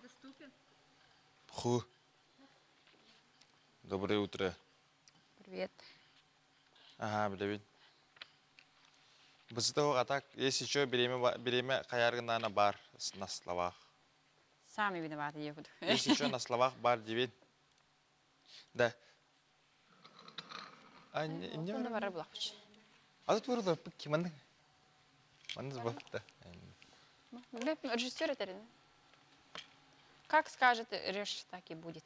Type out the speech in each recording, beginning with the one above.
доступен? Ху. Доброе утро. Привет. Ага, билэбин. Бысытого а так, есть еще время, время хаяргынана бар на словах. Сами виноваты, я буду. Есть еще на словах бар девять. Да. А, не, не Онно барар булахпыч. А тут вроде киманды. Манды да. Режиссер это Как скажет Реш, так и будет.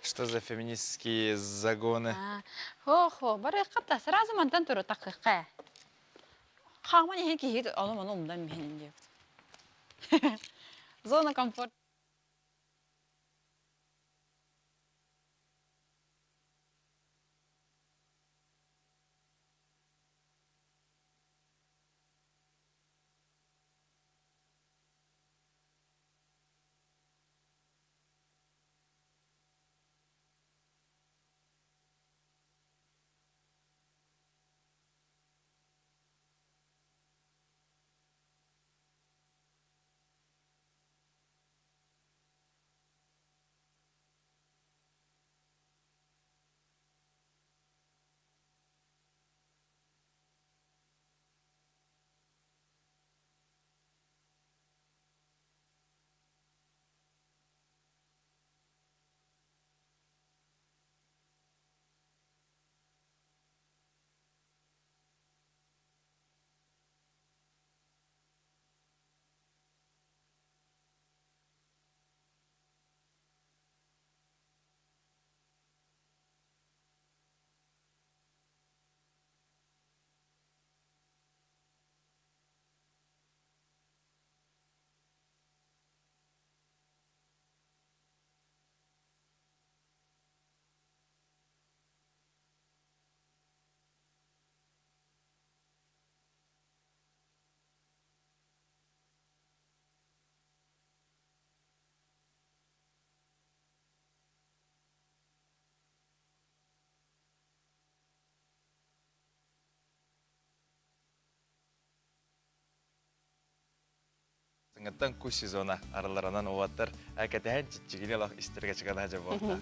Что за феминистские загоны? Хо-хо, барыахха сразу мантан туру такыхха. Хааман иһин киһи ону маны умдан биһинин диэбит. Зона комфорт. Саҥаттан кус сезона араларынан уолаттар кэтэһэн чиччигини олох истэргэ чыгана дьэ буолта.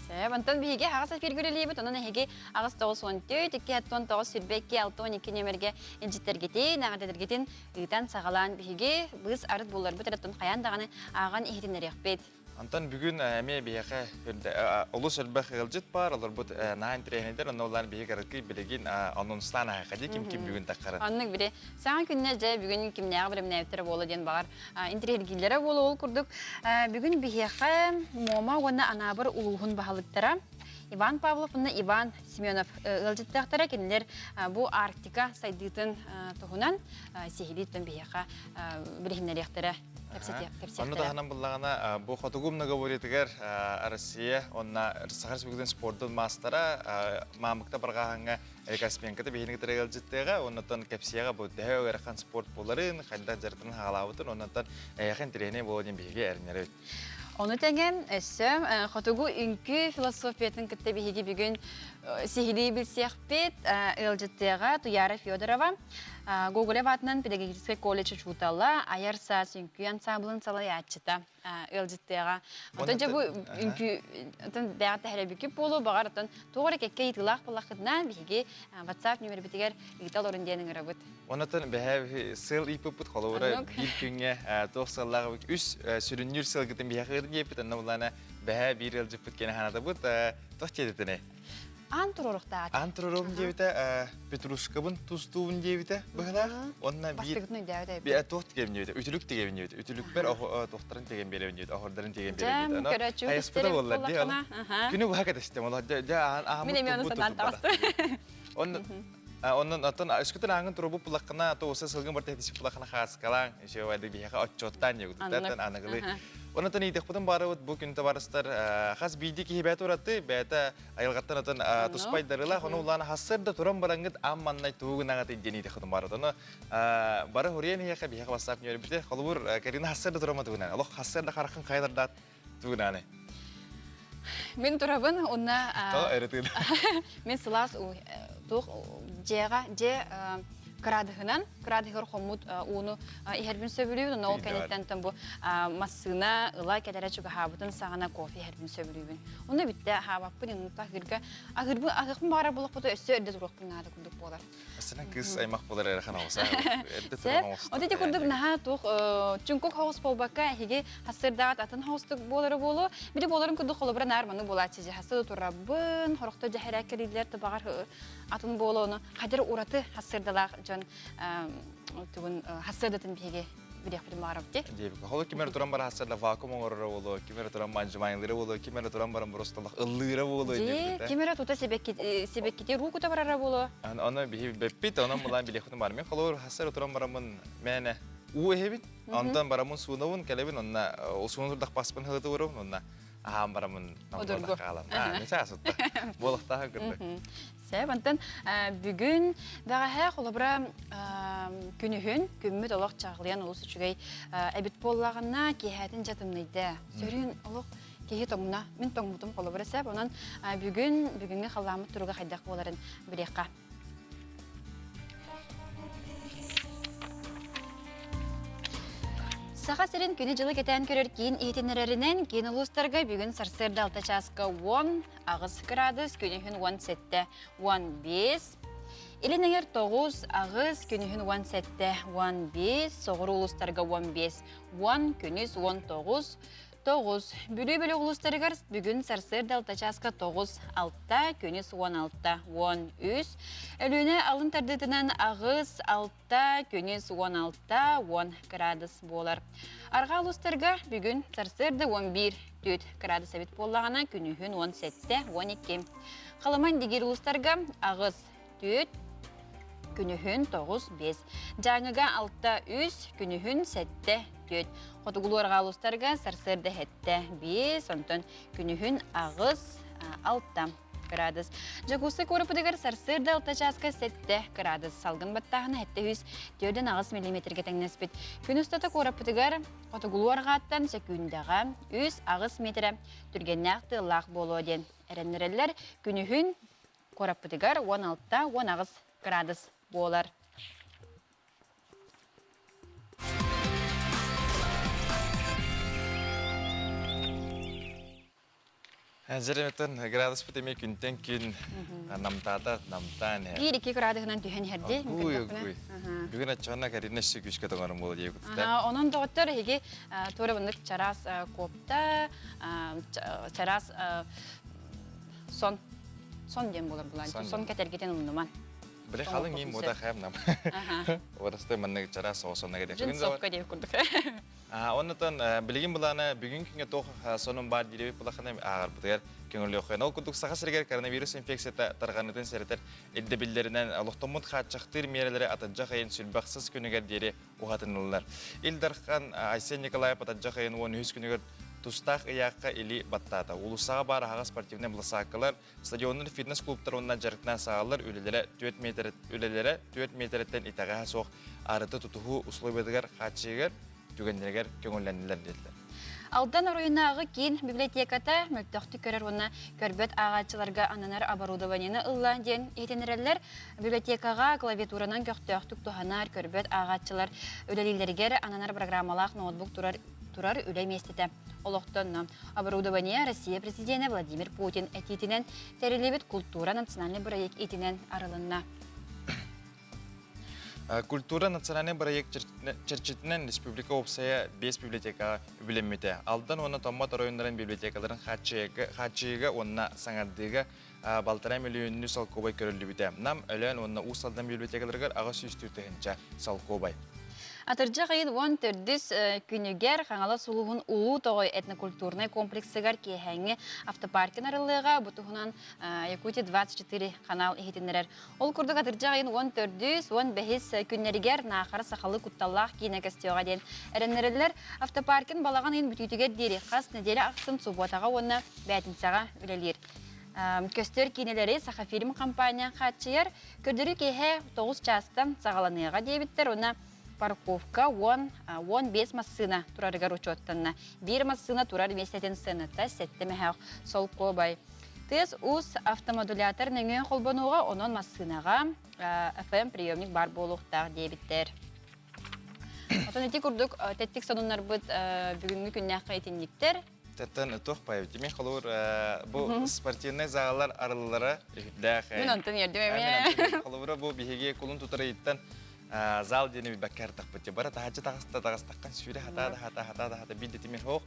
Сөп, онтон биһиги аҕыс эфиргэ үлэлиибит, онон эһиги 894 269 22 62 нүөмэргэ илдьиттэргитин, эҕэрдэлэргитин ыытан саҕалаан биһиги быыс арыт булларбыт эрэ хайаан даҕаны ааҕан иһитиннэриэхпит. Онтон бүгүн эмиэ биһиэхэ олус элбэх ыалдьыт баар, олорбут наһаа интэриэһинэйдэр, онно улаан биһиги арыкый билигин анонстаан аһаха дии ким ким бүгүн таххарын. Оннук бири саҥа күннэ дьэ бүгүн кимнээҕи бэлэмнээбиттэрэ буола диэн баҕар интэриэһиргииллэрэ буола ол курдук бүгүн биһиэхэ Муома уонна Анаабыр улууһун баһылыктара Иван Павлов уонна Иван Семенов ыалдьыттаахтара кинилэр бу Арктика сайдыытын туһунан сиһилии биһиэхэ билиһиннэриэхтэрэ. Онно таһынан буллаҕына бу хотугу многоборьетыгар Россия уонна Саха Республикатын спордун маастара Маамыкта барҕааһыҥҥа Рекордсменката биһини кытары ыалдьыттыаҕа оннотон кэпсиэҕэ бу төһө ыарахан спорт буоларын, хайдах дьарыктарын хаалаабытын, оннотон эйиэхэ интэриэһинэй буолуо диэн биһиги эрэнэбит. Ону тэҥэ өссө хотугу үҥкүү философиятын кытта биһиги бүгүн сиһилии билсиэхпит ыалдьыттыаҕа Туяра Федорова Гоголев аатынан педагогическай колледж учуутала, айар саас үҥкүү ансаамбылын салайааччыта ыалдьыттыаҕа. Оттон дьэ бу үҥкүү оттон бэйэҕит тэһэрэбиккит буолуо, баҕар оттон туох эрэ кэккэ ыйытыылаах буоллаххытына биһиги WhatsApp нүмербитигэр ыыта олорун диэн ыҥырабыт. Онотон бэһэ сыл ыйпыппыт холобура биир күҥҥэ туох сыаллаах үс сүрүннүүр сылгытын биһиэхэ ыытын диэппит, онно булаана бэһэ биир ыалдьыппыт кэнэ ханатабыт туох диэтитини Аан туруоруохтаах. Аан туруоруом диэбитэ, петрушкабын тустуубун диэбитэ быһылаах. Онно биир Бастыгытын өйдөөбүт эбит. Туох тигэн диэбитэ, үтүлүк тигэн диэбитэ. Үтүлүкпэр туохтарын тигэн биэрэбин диэбитэ, оһордарын тигэн биэрэбин диэбитэ. Көрөөччү Хайаспыта буоллар дии. Күнү быһа кэтэстим. Олох дьэ ааммыт Мин эмиэ ону санаан таҕыстым. Онно Оннун оттон өскөтүн ааҥын турубут булаххына, туоса сылгын барта хитисик булаххына хааскалаан, еще вайды биһиэхэ отчуоттаан диэгутуттан аныгылыы. Онон иитехпутун барыбыт бу күн табарыстар хас биирдии киһи бэйэтэ ураты, бэйэтэ айылҕаттан отон туспайдарылаах, ону улаана хассыр да туран бараҥҥыт аан маннай тугу гынаҕыт диэн иитехпутун барыт. Ону бары хуруйан иһиэхэ биһиэхэ WhatsApp ньүөрбүтэ. Холобур, Карина хассыр да турама тугунан. Олох хассыр да харахын хайдардаат тугунаны. Мин турабын, уонна Тоҕо эрэ Мин сылаас уу. Туох дьиэҕэ дьиэ кыраадыһынан кыраадыһыгар хоммут ууну иһэрбин сөбүлүүбүн. Онно ол кэнниттэн бу массыына ыла кэлэрэ чугаһаабытын саҕана кофе иһэрбин сөбүлүүбүн. Онно бүттэ аһаабаппын иннута аһыырга аһыырбын аһыахпын баҕарар буоллахпыта өссө эрдэ туруохпун наада курдук буолар. Астынан кыыс аймах буолар эрэ ханаҕыса. Эрдэ туран оҕустар. От ити курдук наһаа туох чуҥкук хоҕус буолбакка эһиги хассырдаат атын хоҕустук буолара буолуо. Били буоларын курдук холобура наар маннык буолааччы дьэ хасса да турабын, хорохто дьэһэрээк кэлиилэр табаҕар атын буолуону хайдары ураты хассырдалаах дьон тугун хассырдатын биһиги билиэхпитин баҕарабыт дии. Диэбиккэ. Холу ким эрэ туран баран хассырда вакуум оҥороро буолуо, ким эрэ туран манжымайылыыра буолуо, ким эрэ туран баран боростолох ыллыыра буолуо диэбит. Ким эрэ тута сибэккити руу кута барара буолуо. Аны биһи бэппит, онон булан билиэхпитин бар. Мен холобур хассыр туран бараммын мээнэ уу эһэбин, онтон бараммын суунабын, кэлэбин, онна суунун турдах баспын хылытыбырым, онна аһаан бараммын Одургу. хаалам. Аа, не чаас Буолахтааһын кырдык. Сөп, онтон бүгүн бэҕэһээ холобура күнүһүн күммүт олох чаҕылыйан олус үчүгэй эбит буоллаҕына киэһээтин дьэ тымныйда. Сөрүүн олох киһи тоҥно. Мин тоҥмутум холобура сөп. Онон бүгүн бүгүҥҥү халлааммыт туруга хайдах буоларын билиэххэ. Саха сирин күнү-дьылы кэтээн көрөр киин иһитиннэрэринэн киин улуустарга бүгүн сарсыарда 6 чааска 10, 8 градус, күнүһүн 17, 15, Илин эҥэр 9, 8, күнүһүн 17, 15, соҕуруу улуустарга 15, 10, күнүс 19, 9. Бүлүү бөлөх улуустарыгар бүгүн сарсыарда 6 чааска 9, 6, күнүс 16, 13, Өлүөнэ алын тардыытынан 8, 6, күнүс 16, 10 градус буолар. Арҕаа улуустарга бүгүн сарсыарда 11, 4 градус эбит буоллаҕына, күнүһүн 17, 12. Халыма Индигир улуустарга 8, 4, күнүһүн 9, 5. Дьааҥыга 6, 3, күнүһүн 7, 4. Хотугулуу арҕаа улуустарга сарсыарда 7, 5, онтон күнүһүн 8, 6 градус. Дьокуускай куорапытыгар сарсыарда 6 чааска 7 градус. Салгын баттааһына 704 миллиметргэ тэҥнэспит. Күн устата куораппытыгар хотугулуу арҕааттан сөкүүндэҕэ 3-8 метрэ түргэннээх тыаллаах буолуо диэн эрэннэрэллэр. Күнүһүн куораппытыгар 16-18 градус буолар. Дьэреметтен градуспут эмиэ күнтэн күн намтаата намтаан иһэр. Биир-икки градуһунан түһэн иһэрди. Уй, уй. Бүгүн аччаҕына Карина өссө күүскэ тоҥорум буола диye кутта. Онон доҕоттор эһиги туора буннык чараас куопта, чараас сон сон диэн буолар булан сон кэтэргитин умнуман. Биле халыҥ иим мода хэм нам. Орасты маннык чараас соосонна кэтэ. Джинсовка диэх курдук. Оннотон билигин былаана бүгүн күҥҥэ туох сонун баар диэбит былахана ааҕарбытыгар көҥүлүөххэ. Ол курдук Саха сиригэр коронавирус инфекцията тарҕаныытын сэрэтэр ирдэбиллэринэн олохтоммут хааччахтыыр миэрэлэри атырдьах ыйын сүлбэхсис күнүгэр диэри уһатыныллар. Ил Дархан Айсен Николаев атырдьах ыйын 13 күнүгэр тустаах ыйаахха илии баттаата. Уулуссаҕа баар аһаҕас спортивнай быласааккалар, стадионнар, фитнес-клубтар уонна дьарыктаан саҕалар үлэлэрэ 4 метр үлэлэрэ 4 метрэттэн итэҕэһэ суох арыты тутуһуу условиятыгар хааччыйыгар түгэннэригэр көҥүллэннилэр диэтилэр. Алдан оройунааҕы киин библиотеката мөлтөхтүк көрөр уонна көрбөт ааҕааччыларга ананар оборудованиены ылла диэн иһитиннэрэллэр. Библиотекаҕа клавиатуранан көхтөөхтүк туһанар көрбөт ааҕааччылар үлэлииллэригэр ананар программалаах ноутбук турар турар үлэ миэстэтэ олохтонно. Оборудование Россия президенэ Владимир Путин этиитинэн тэриллибит култуура национальный бырайыак иитинэн арылынна. Культура национальный бырайыак чэрчитинэн республика уопсайа 5 библиотекаҕа үбүлэммитэ. Алдан уонна Томмот оройуоннарын библиотекаларын хааччыйыыга уонна саҥардыыга балтараа мөлүйүөннүү солкуобай көрүллүбүтэ. Нам, Өлөөн уонна Уус Алдан библиотекаларыгар 800 тыһыынча солкуобай. Атырдьах ыйын 14 күнүгэр Хаҥалас улууһун Улуу Тоҕой этнокультурнай комплексыгар киэһээҥҥи автопаркин арыллыаҕа. Бу туһунан Якутия 24 канал иһитиннэрэр. Ол курдук атырдьах ыйын 14-үс, 15 күннэригэр Наахара сахалыы кутталлаах киинэ көстүөҕэ диэн эрэннэрэллэр. Автопаркин балаҕан ыйын бүтүүтүгэр диэри хас нэдиэлэ ахсын субуотаҕа уонна бээтинсэҕэ үлэлиир. Көстөр киинэлэри Сахафильм компания хааччыйар. Көрдөрүү киэһэ 9 чаастан саҕаланыаҕа диэбиттэр уонна парковка 10 15 массыына турарыгар учуоттанна. Биир массыына турар миэстэтин сыаната 7 мөһөөх солкуобай. Тыас-уус автомодулятор нөҥүө холбонууга, онон массыынаҕа FM приемник баар буолуохтаах диэбиттэр. Отон ити курдук тэттик сонуннарбыт бүгүҥҥү күннээххэ итинниктэр. Тэттэн туох байып Тимир холуур бу спортивный заллар арыллара үһүрдээх. Мин онтон ердим эмиэ. Холобура бу биһиги кулун тутарыйыттан зал диэни билбэккэ артахпыт. Бара таһаччы таҕыста таҕыстаххан сүүрэ хатаа да хата хатаа да хата биир тимир хоох.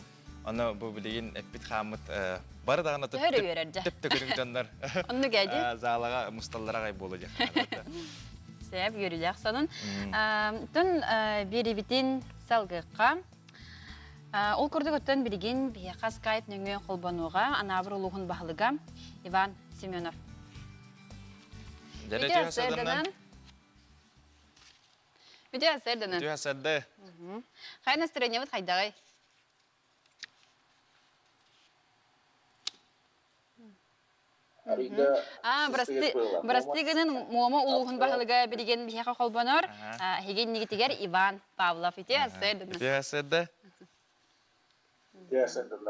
Аны бу билигин эппит хааммыт бары даҕаны Төһөрө үөрэр дьэ. Төп-төкүрүк дьоннор Оннук эди. Залаға мусталлара аҕай буолу диэх. Сөп, үөрүүлээх сонун. Тун биэрибитин салгыахха. Ол курдук оттон билигин биһиэхэ скайп нөҥүө холбонууга Анаабыр улууһун баһылыга Иван Семенов. Дьэ, сарданан. Үтүө сарданан. Үтүө сарды. Хайа настроениебыт хайдаҕый? А, бырасты, бырасты гынан Муома улууһун баһылыга билигин биһиэхэ холбонор. Эһиги иннигитигэр Иван Павлов. Ити сэрдэ. Ити сэрдэ.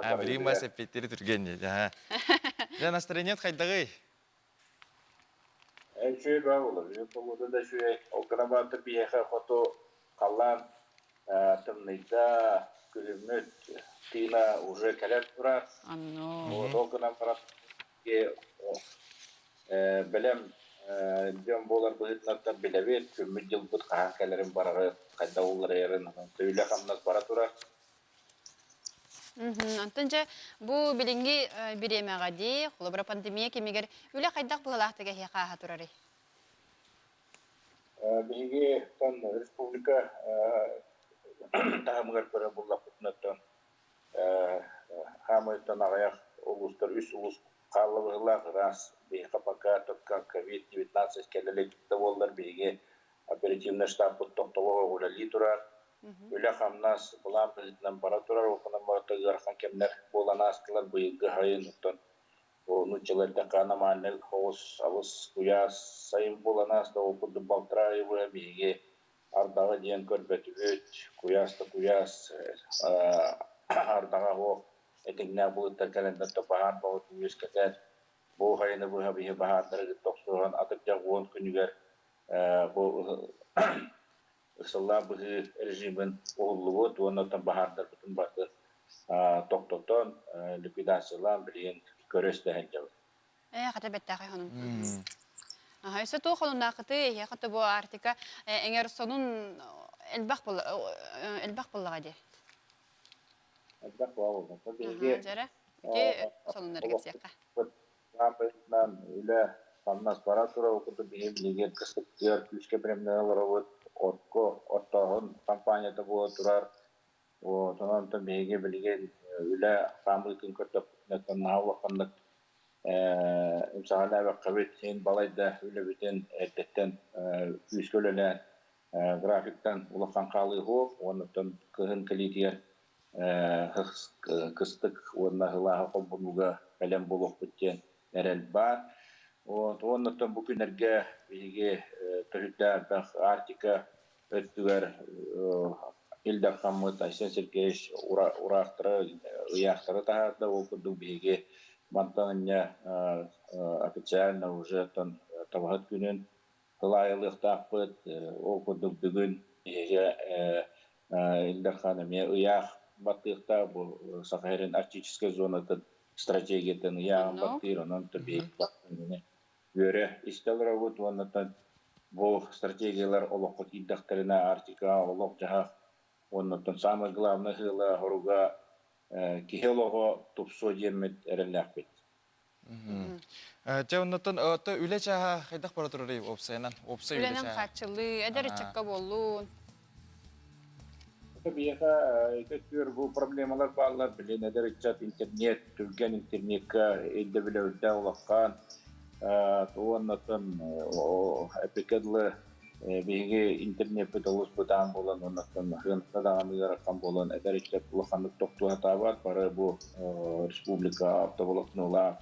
А, билигин бас эппиттери түргэн. Дьэ, настроениет хайдаҕый? Үчүгэй баа буолар. Погода да үчүгэй. Ол гынан баран биһиэхэ хоту халлаан тымныйда, күһүммүт тыына уже кэлэн турар. Вот ол гынан баран бэлэм дьон буолар быһыытынан билэбит, күммүт-дьылбыт хаһан кэлэрин барары, хайдах уларыйарын, үлэ-хамнас бара турар. Онтон дьэ бу билиҥҥи бириэмэҕэ дии, холобура пандемия кэмигэр үлэ хайдах быһыылаахтык эһиэхэ ааһа турарый? Биһиги республика таһымыгар көрө буллахпытына хаамыйтан аҕыйах улуустар үс улуус хаалла быһыылаах ыраас биһиэхэ пока только ковид-19 кэлэ илик да буоллар биһиги оперативнай штабпыт тохтобул үлэлии турар. Үлэ-хамнас былаан быһыытынан бара турар, улаханын барыта ыарахан кэмнэр буолан аастылар. Быйылгы сайын оттон нууччалар эттэххэ аномальнай оҕус алыс куйаас сайын буолан ааста. Ол курдук балтараа ый быһа биһиги ардаҕы диэн көрбөтүбүт. Куйаас да куйаас, ардаҕа суох этиҥнээх былыттар кэлэннэр да баһаар бөҕөтүн үөскэтэн, бу сайыны быһа биһи баһаардары кытта охсуһан атырдьах 10 күнүгэр бу ыксаллаах быһыы режимин уһуллубут уонна оттон баһаардарбытын барытын тохтотон, ликвидациялаан билигин көрө-истэ сылдьабыт. Ээ, хата бэттээхэй хонун. Аха, өссө туох хонуннаахыты, эһиэхэ то бу Арктика эҥэр сонун элбэх элбэх буоллаҕа дии. Элбэх буолла. Биһиги Дьэрэ, ити сонуннары кэпсиэххэ. Быһыытынан үлэ хамнас бара турар, ол курдук биһиги билигин кыстыктыгар күүскэ бэлэмнэнэ олоробут, отко оттооһун компанията буола турар. Вот, онон онтон биһиги билигин үлэ хаамыытын көрдөхпүтүнэ наһаа улаханнык эмсэҕэлээбэккэбит, син балайда үлэбитин эрдэттэн күүскэ үлэлээн графиктан улахан хаалыы суох, уонна оттон кыһын кэлиитигэр кыстык уонна сылааһы холбонууга бэлэм буолуохпут диэн эрэл баар. Уонна бу күннэргэ биһиги төрүттээх Арктика өттүгэр Ил Дархаммыт Айсен Сергеевич ураахтары, ыйаахтары таһаарда. Ол курдук биһиги мантан инньэ официально уже табаһыт күнүн тылаайылыахтаахпыт. Ол курдук бүгүн биһиги Ил Дархан эмиэ ыйаах баттыахтаах бу Саха сирин арктическай зонатын стратегиятын ыйааҕын баттыыр, онон үөрэ истэ олоробут уонна бу стратегиялар олоххо киирдэхтэринэ Арктика олох-дьаһах уонна самое главное сыала хоруга киһи олоҕо тупсуо диэммит эрэллээхпит. Дьэ, оннуттан үлэ чааһа хайдах бара турарый уопсайынан? Уопсай үлэ Үлэнэн чааһа. хааччыллыы, эдэр ыччакка буоллун. Биһиэхэ ити бу проблемалар бааллар. Билин эдэр ыччат интернет, түргэн интернекка ирдэбилэ үрдээх улахан. Уоннаттан эпикэ дылы биһиги интернеппит олус бытаан буолан, оннуттан сыаната даҕаны ыарахан буолан, эдэр ыччат улаханнык тохтуу сатаабат. Бары бу республика автоволокнолаах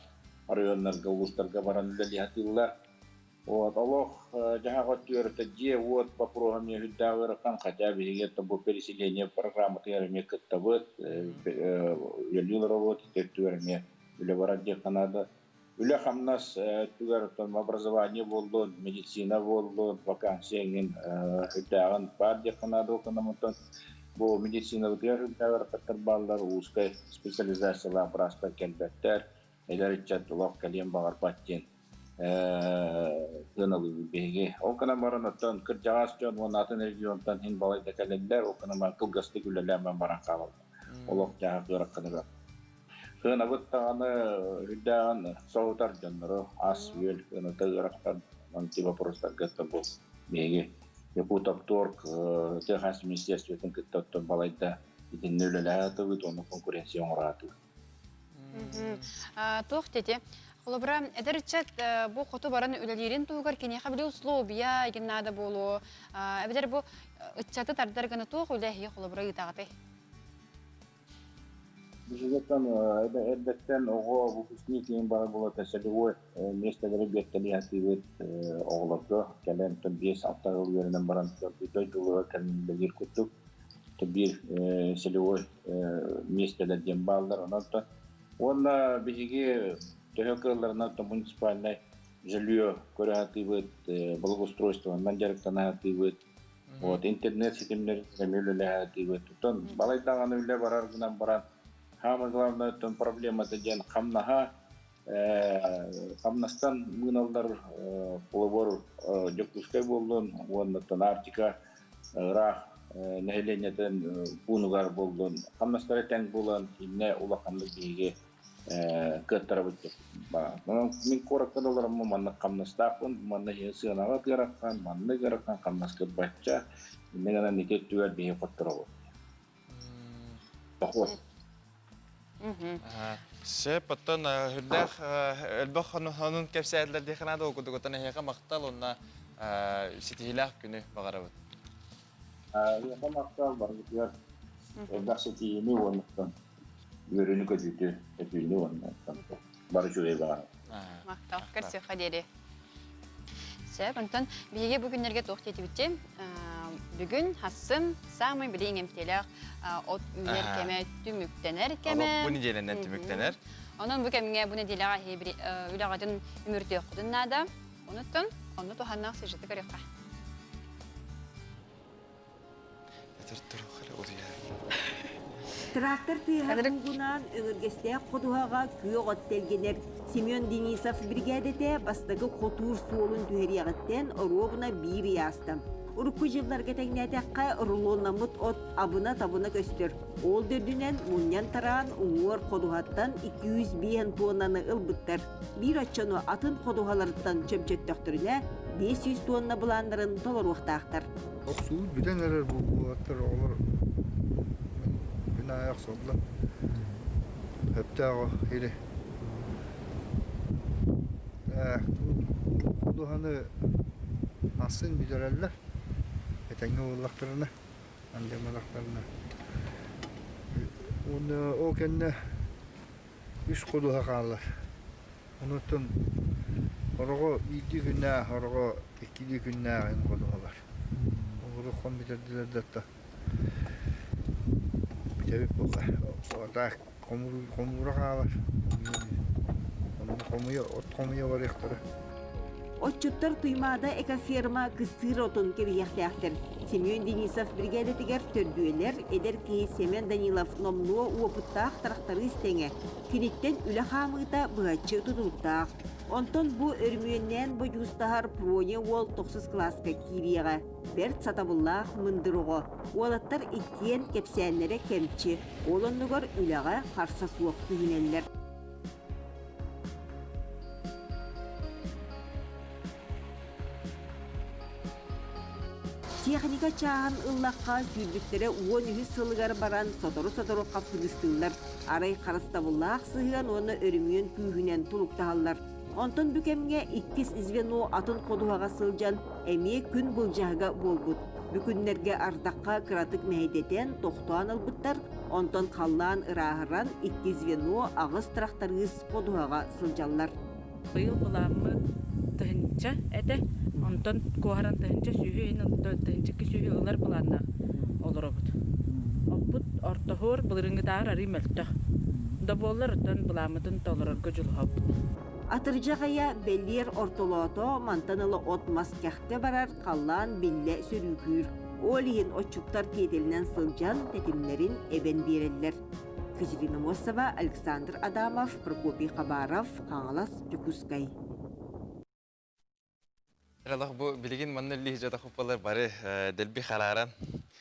районнарга, улуустарга баран үлэлии сатыыллар. Вот, олох дьаһах өттүгэр дьиэ-уот боппуруоһа эмиэ үрдээх ыарахан, хотя биһиги это бу переселение программатыгар эмиэ кыттабыт, үлэлии олоробут, өттүгэр эмиэ үлэ барар диэххэ наада. Үлэ-хамнас өттүгэр оттон образование буоллун, медицина буоллун, вакансия эҥин үрдээҕин баар диэххэ наада онтон бу медицинабытыгар үрдээҕэр ыарахаттар бааллар, узкай специализациялаах быраастар кэлбэттэр, эдэр ыччат олох кэлиэн баҕарбат диэн сыаналыыбыт биһиги. Ол гынан баран оттон кырдьаҕас дьон уонна атын регионтан иһин балайда кэлэллэр, ол гынан баран кылгастык үлэлээн баран хаалаллар. Олох-дьаһах ыараханыгар. Сыанабыт даҕаны үрдээҕин соһутар дьоннору ас-үөл ыната ыарахан антивопростарга бу биһиги Якутопторг тыа хаһаайыстыбатын министерствотын кытта оттон балайда итиннэ үлэлэһэ уонна конкуренция оҥороотубут. Туох диэти холобура эдэр ыччат бу хоту баран үлэлиирин туһугар киниэхэ били условия игин наада буолуо эбэтэр бу ыччаты тардар гына туох үлэ эһиги холобура ыытаҕытый? Биһигиттэн эрдэттэн оҕо выпускник иһин бары буолата целевой миэстэлэри биэртэлии сатыыбыт оҕолорго кэлэн 5-6 ыал үөрэнэн баран дойдуларыгар кэлэн үлэлиир курдук биир целевой миэстэлэр диэн бааллар. Онон уонна биһиги төһө кыалларынан муниципальнай жилье көрө сатыыбыт, благоустройствонан дьарыктана сатыыбыт. Вот интернет ситимнэр эмиэ үлэлэһэ Оттон балай даҕаны үлэ барар гынан баран, самое главное, оттон проблемата диэн хамнаһа хамнастан мыыналлар холобур Дьокуускай буоллун уонна Арктика ыраах нэһилиэнньэтин пуунугар буоллун хамнастара тэҥ буолан иннэ улаханнык биһиги кыаттарабыт деп. Мин куоракка да олороммун маннык хамнастаахпын, манна сыанаҕа ыарахан, маннык ыарахан хамнаскыт бачча, иннэ гынан ити өттүгэр биһи хотторобут. Поход. Сөп, оттон үрдээх өлбөх хонун кэпсээтилэр диэхэ наада, ол курдук оттон эһиэхэ махтал уонна ситиһиилээх күнү баҕарабыт. Эһиэхэ махтал барыгытыгар элбэх ситиһиини уонна үөрүүнү-көтүүтү өтүүнү уонна бары үчүгэй баҕарабыт. Махтал. Көрсүөххэ диэри. Сөп, онтон биһиги бу күннэргэ туох диэтибитий? Бүгүн хассын саамай били иҥэмтиэлээх от үүнэр кэмэ түмүктэнэр кэмэ. Бу нэдиэлэнэн түмүктэнэр. Онон бу кэмҥэ бу нэдиэлэҕэ үлэҕитин үмүрүтүөххүтүн наада. Онуттан онно туһаннаах сюжеты көрүөххэ. Трактор тыаһа куугунаан өҥүргэстээх ходуһаҕа күөх от тэлгэнэр. Семен Денисов биригээдэтэ бастакы хотуур суолун түһэриэҕиттэн оруобуна биир ый ааста. Урукку дьылларга тэҥнээтэххэ, рулоннаммыт от абына-табына көстөр. Ол да үрдүнэн мунньан-тараан уҥуор ходуһаттан 205 туоннаны ылбыттар. Биир оччону атын ходуһаларыттан чөмчөттөхтөрүнэ, 500 туонна былааннарын толоруохтаахтар. Охсуут бүтэн эрэр буолуохтар оҕолор күн аайы охсоллор. Сөптөөх или ходуһаны асын бүтэрэллэр. Этэҥҥэ буоллахтарына, андьамматахтарына. Уонна ол кэннэ үс ходуһа хаалар. Онуттан хороҕо биирдии күннээх, хороҕо иккилии күннээх иһин ходуһалар. Олору хон бүтэрдилэр да да бүтэбит буолла. А так хомуура хаалар. Онно хомуйа, от хомуйа барыахтара. Отчуттар Туймаада экоферма кыстыыр отун кэбиһиэхтээхтэр. Семен Денисов биригээдэтигэр төрдүөлэр, эдэр киһи Семен Данилов номнуо уопуттаах тырахтарыыс тэҥэ. Киниттэн үлэ хаамыыта быһаччы тутулуктаах. Онтон бу өрөмүөннээн бодьуустаһар Проня уол тохсус кылааска киириэҕэ. Бэрт сатабыллаах мындыр оҕо. Уолаттар иккиэн кэпсээннэрэ кэмчи, ол оннугар үлэҕэ харса суох түһүнэллэр. Техника чааһын ыллахха сүүрбүттэрэ 13 сылыгар баран сотору-сотору хаппыгыстыыллар. Арай харыстабыллаах сыһыан уонна өрөмүөн күүһүнэн тулуктаһаллар. Онтон бу кэмҥэ иккис звено атын ходуһаҕа сылдьан эмиэ күн былдьаһыга буолбут. Бу күннэргэ ардахха кыратык мэһэйдэтэн тохтоон ылбыттар, онтон халлаан ырааһыран икки звено аҕыс тырахтарыыс ходуһаҕа сылдьаллар. Быйыл былааммыт тыһыынча этэ. Онтон куоһаран тыһыынча сүүһү иһин тыһыынча сүүһү ылар былааннаах олоробут. Оппут ортоһуор былырыыҥҥытааҕар арыый мөлтөх. Да буоллар оттон былааммытын толорорго дьулуһабыт. Атырдьах ыйа бэлиэр ортолоото, мантан ыла от-мас кэхтэ барар, халлаан биллэ сөрүүкүүр. Ол иһин отчуттар тиэтэлинэн сылдьан тэтимнэрин эбэн биэрэллэр. Екатерина Мосова, Александр Адамов, Прокопий Хабаров, Хаҥалас, Дьокуускай. Олох бу билигин манна үллиһи дьотохуппалар бары дэлби харааран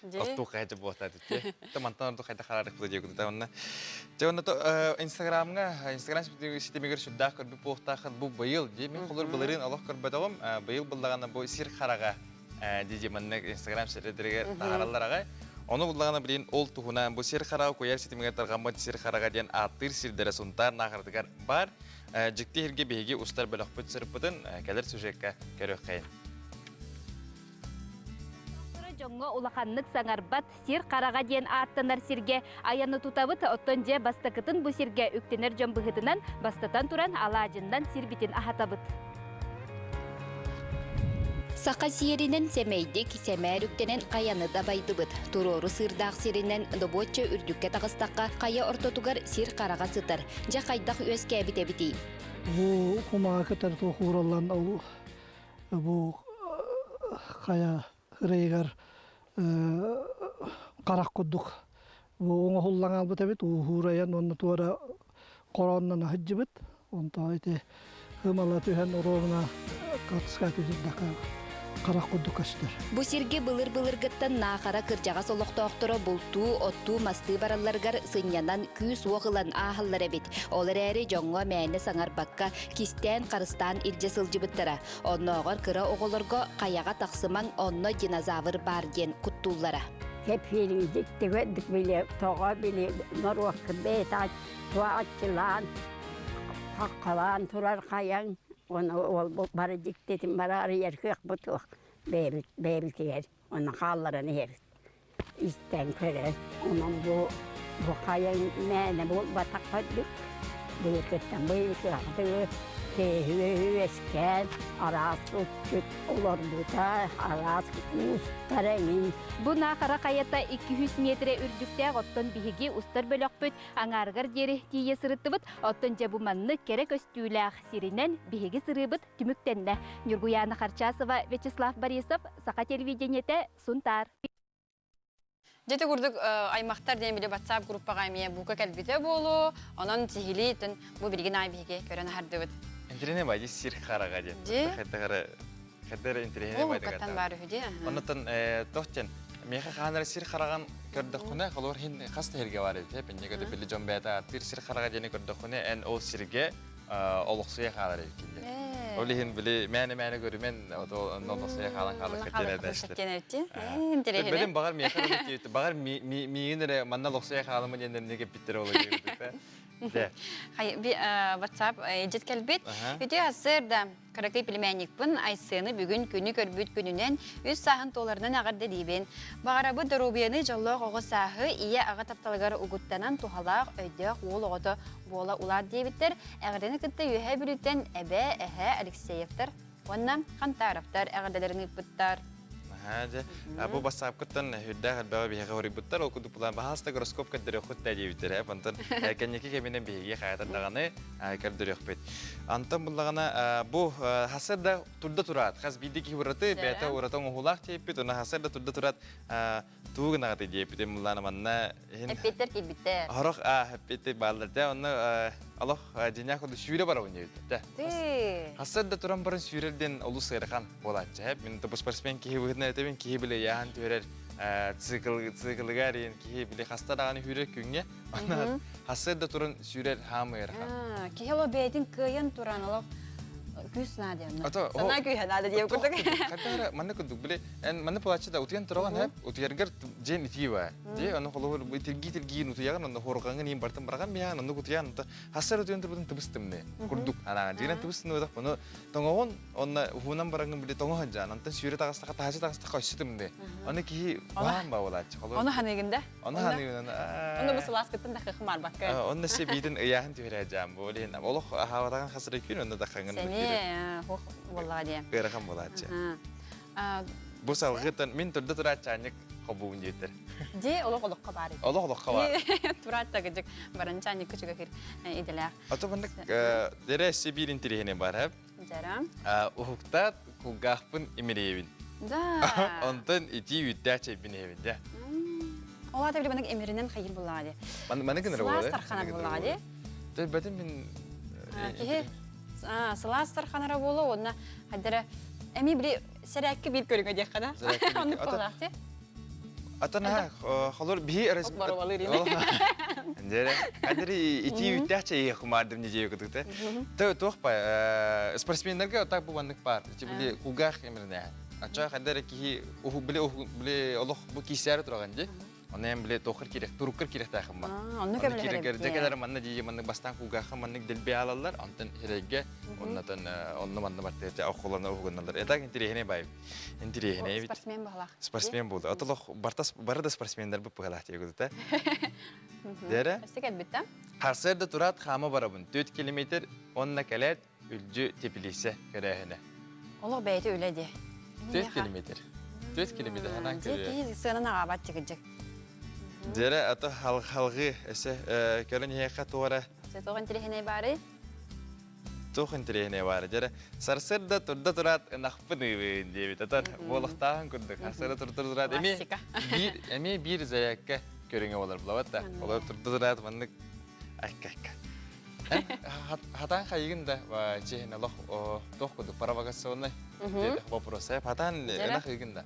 оттуу хайдьа буолта титти. Та мантан ордук хайда хараарык диye кудута онна. Те онна Инстаграмга Инстаграм ситимигэр сүрдээх көрбүт буолуохтааххыт бу быйыл дии мин холур былырыын олох көрбөтөҕүм быйыл буллаҕына бу сир хараҕа дии маннык Инстаграм сирдэригэр таһаараллар аҕай. Ону буллаҕына билин ол туһунан бу сир хараҕа куйаар ситимигэр тарҕаммыт сир хараҕа диэн ааттыыр сирдэрэ Сунтаар Наахаратыгар баар. Дьикти иһиргэ биһиги устар бөлөхпүт сырыппытын кэлэр сюжекка көрүөххэйин. Дьоҥҥо улаханнык саҥарбат сир хараҕа диэн ааттанар сиргэ айаны тутабыт. Оттон дьэ бастакытын бу сиргэ үктэнэр дьон быһыытынан бастатан туран алаадьыннан сирбитин аһатабыт. Саха сиэринэн сэмэйдик, сэмээр үктэнэн хайаны дабайдыбыт. Туруору сыырдаах сиринэн добуочча үрдүккэ таҕыстахха, хайа ортотугар сир хараҕа сытар. Дьэ хайдах үөскээбит эбитий? Бу кумаҕа кытары туох уураллан ол бу хайа ырайыгар харах курдук бу оҥоһуллан хаалбыт эбит ууһуурайан уонна туора хорооннон аһыддьыбыт онтон ити ымала түһэн оруобуна катыска түһүрдэххэ харах курдук көстөр. Бу сиргэ былыр-былыргыттан Наахара кырдьаҕас олохтоохторо бултуу, оттуу, мастыы баралларыгар сынньанан, күүс-уох ылан ааһаллар эбит. Ол эрээри дьоҥҥо мээнэ саҥарбакка, кистээн, харыстаан илдьэ сылдьыбыттара. Оннооҕор кыра оҕолорго хайаҕа тахсымаҥ, онно динозавр баар диэн куттууллара. Кэпсиириҥ дьиктигэрдик били тоҕо били норуокка бэйэтэ туааччылаан хаххалаан турар хайаҥ Оны ол бары дьиктитин бары арыйар кыахпыт суох бэйэбит бэйэбитигэр оны хаалларан иһэбит истэн көрөн онон бу бу хайа мээнэ буолбатахха үрдүк былыргыттан быйылгы киһи үөскээн араас уччут олорбута араас уустар эҥин Бу Наахара хайата 200 миэтэрэ үрдүктээх, оттон биһиги устар бөлөхпүт аҥаарыгар диэри тиийэ сырыттыбыт. Оттон дьэ бу маннык кэрэ көстүүлээх сиринэн биһиги сырыыбыт түмүктэннэ. Ньургуйаана Харчасова, Вячеслав Борисов, Саха телевидениетэ, Сунтаар. Дьэ курдук аймахтар диэн били WhatsApp группаҕа эмиэ бука кэлбитэ буолуо. Онон сиһилии бу билигин аай биһиги көрөн аһардыбыт. Интириэһинэй баайы сир хараҕа диэн. Хайдах эрэ интириэһинэй баайдык Каттан баар үһү дии. Оннуттан туох диэн миэхэ хаан эрэ сир хараҕын көрдөххүнэ, холобур иһин хас да сиргэ баар эбит. Пеннеге да били дьон бэйэтэ ааттыыр сир хараҕа диэни көрдөххүнэ, эн ол сиргэ олохсуйа хаалар эбиккин диэн. Ол иһин били мээнэ-мээнэ көрүмэн онно олохсуйа хаалан хаалар кэтиэн Интэриэһинэй. Бэлим баҕар миэхэ баҕар миигин эрэ манна олохсуйа хаалыма диэн эмне кэппиттэрэ ол диэбит. WhatsApp эдьит кэлбит. Үтүө сарсыарда Кыракый племянникпын Айсыаны бүгүн күнү көрбүт күнүнэн үс сааһын туоларынан эҕэрдэлиибин. Баҕарабыт доруобуйаны дьоллоох оҕо сааһы ийэ-аҕа тапталыгар угуттанан туһалаах, өйдөөх уол оҕото буола улаат диэбиттэр. Эҕэрдэни кытта Үөһээ Бүлүүттэн эбээ, эһээ Алексеевтар уонна Хантаровтар эҕэрдэлэрин ыыппыттар. Аһаа, дьэ. Бу бассаапкыттан үрдээх элбэҕи биһиэхэ хоруйбуттар. Ол курдук булан баһаалыста гороскоп көрдөрүөххүт да диэбиттэрэ. Онтон кэнники кэминэн биһиги хайатар даҕаны көрдөрүөхпүт. Антон буллаҕына бу хасыр да турда тураат, хас биирдии киһи ураты, бэйэтэ ураты оҥоһуулаах диэппит, уонна хасыр да турда тураат тугу гынаҕытый диэппитин буллаана манна иһин Эппиэттэр киирбиттэр. Хорох эппиэттэр бааллар дэ онно олох дьиҥнээх курдук сүүрэ барабын диэбиттэр. Хасыр да туран баран сүүрэр диэн олус ыарахан буолааччы. Мин бу спортсмен киһи быһыытынан этэбин, киһи били ыйааһын түһэрэр цикл циклыгар иһин киһи били хаста даҕаны сүүрэр күҥҥэ, онно хасыр да туран сүүрэр хаамы ыарахан. Киһи олох бэйэтин кыайан туран олох күүс наада диэн. Санаа күүһэ наада диэн курдук. Хайдах манна курдук били эн манна плачы да утуйан тураҕын хэп утуйаргар дьиэн итии баа. Дьиэ ону холобур тиргии тиргиин утуйаҕын онно хуорҕаҥын иин бартын быраҕан биһаан оннук утуйаан онто хасар утуйан турбутун тыбыс тымныы курдук анаан дьиэнэн тыбыс тымныы ону тоҥоҕун Онно уһуунан бараҥҥын били тоҥо сылдьаан, онтон сүүрэ таҕыстахха, таһыччы таҕыстахха өссө тымныы. Аны киһи баан ба буолааччы. Ону ханыыгын да? Ону ханыыгын. Ону бу сылааскыттан да хымарбакка. Онно се биитин ыйааһын түһэрэ дьаам бу. Ол иһин олох аһаабатаҕын хасырай күн онно да хаҥын. Сени хух буоллаҕа диэ. Ыарахан буолааччы. Бу салгыттан мин турда турааччаанньык. Хобуун диэтэр. Дьи олох олоххо баар. Олох олоххо баар. Тураат тагыдык баранчаан икки чугахир иделээх. Ото маннык дэрэ өссө биир интириэһинэй бар хэп. Дьара. Уһуктаат кулгаахпын имириэбин. Да. Онтон итии үүттээх чэйбин иһэбин дьэ. Ол аата били маннык имиринэн хайыр буллаҕа дии. Маны гынар Сылаас тарханар буллаҕа дии. Төлбөтүм мин Киһи сылаас тарханара буолуо уонна хайдара эми били сэрээккэ биир көрүҥэ диэххэ да. Оннук буоллаах дии. Атын ha холор биһи Дьэрэ, хадри итии үттээх чэйи хумаардым нидиэ кытыкта. Тэ туох па спортсменнарга так бу маннык бар. Ити били кулгаах эмирнэ. Ача хадары киһи уху били уху били олох бу кисээр тураган ди. Оны эм биле тохыр кирек, туруккар киректаахым ба. Онну кирек декелер манна дии маннык бастан кулгаахха маннык дэлби алаллар, онтон хирегге оннотон онну манна бартыга охолоно угуналар. Это интириэһинэй бай. Интириэһинэй бит. Спортсмен баһалаах. Спортсмен болды. Отолох бартас бары да спортсмендер бу пыгалаах тиэгүдүтэ. Дere. Өссө кэлбит да? Харсыарда тураат хаама барабын. 4 километр онна кэлээт үлдьү теплице көрөөһүнэ. Олох бэйэтэ үлэ дии. 4 километр. 4 километр ханан көрүө. Киһи сыанан аҕаабат тигирдьик. Дьэрэ ато халҕыы өссө көрөн иһиэххэ туора. Туох интириэһинэй баарый? Туох интириэһинэй баары? Дьэрэ сарсыарда турда тураат ынахпын ыыбын диэбит. Атан буолуохтааҕын курдук. Сарсыарда турда тураат эмиэ биир эмиэ биир зарядка көрүҥэ болар булабат да. Олор турда тураат маннык айка айка. Хатан хайыгын да чиһин олох туох курдук провокационный вопрос. Хатан ынах ыйгын да.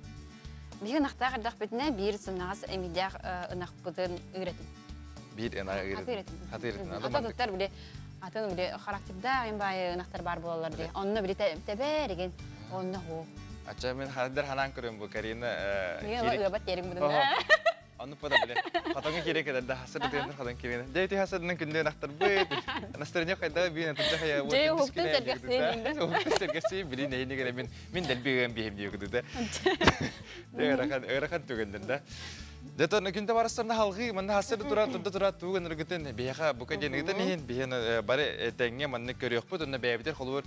Биһиги ынахтаах эрдэхпитинэ биир сымнаҕас эмийдээх ынахпытын ыыратым. Биир ынах ыыратым. Хаты ыыратым. Хата туттар били атын били характердаах им баайы ынахтар баар буолаллар дии. Онно били тэбээр Онно хуу. Ача мен хаддар ханаан көрөм бу Карина. Мен ыабат терим будун. Ону пода биле. Хотоҥҥо киирэ кэлэр да хасыр тыыныр хотон киирэн. Дьэ ити хасырынан күндү ынахтарбыт. Настроение хайда биин тыржа хая. Дьэ уһуктун сэргэхсиин. Уһуктун сэргэхсиин билин эйини кэлэ мин мин дэлби ыам биһим диye кудуда. Дьэ ыарахан ыарахан түгэннэр да. Дьэ тон күнтэ барыстарна халгыы манна хасыр тура турда тура тууган ыргытын биһиэхэ бука диэн ыытан иһин биһиэн бары тэҥҥэ маннык көрүөхпүт онно бэйэбитин холобур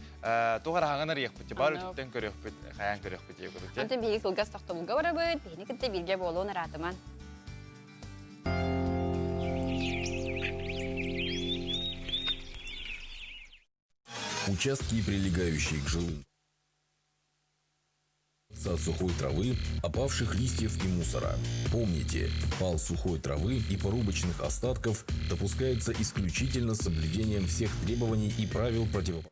туох араһаҥан арыйыахпыт бары үтүктэн көрүөхпүт хайаан көрүөхпүт диye курдук. Онтон биһиги кылгас тохтобулга барабыт, биһини кытта бииргэ буолуон ыраатыман. Участки, прилегающие к жилым от сухой травы, опавших листьев и мусора. Помните, пал сухой травы и порубочных остатков допускается исключительно с соблюдением всех требований и правил противопожарной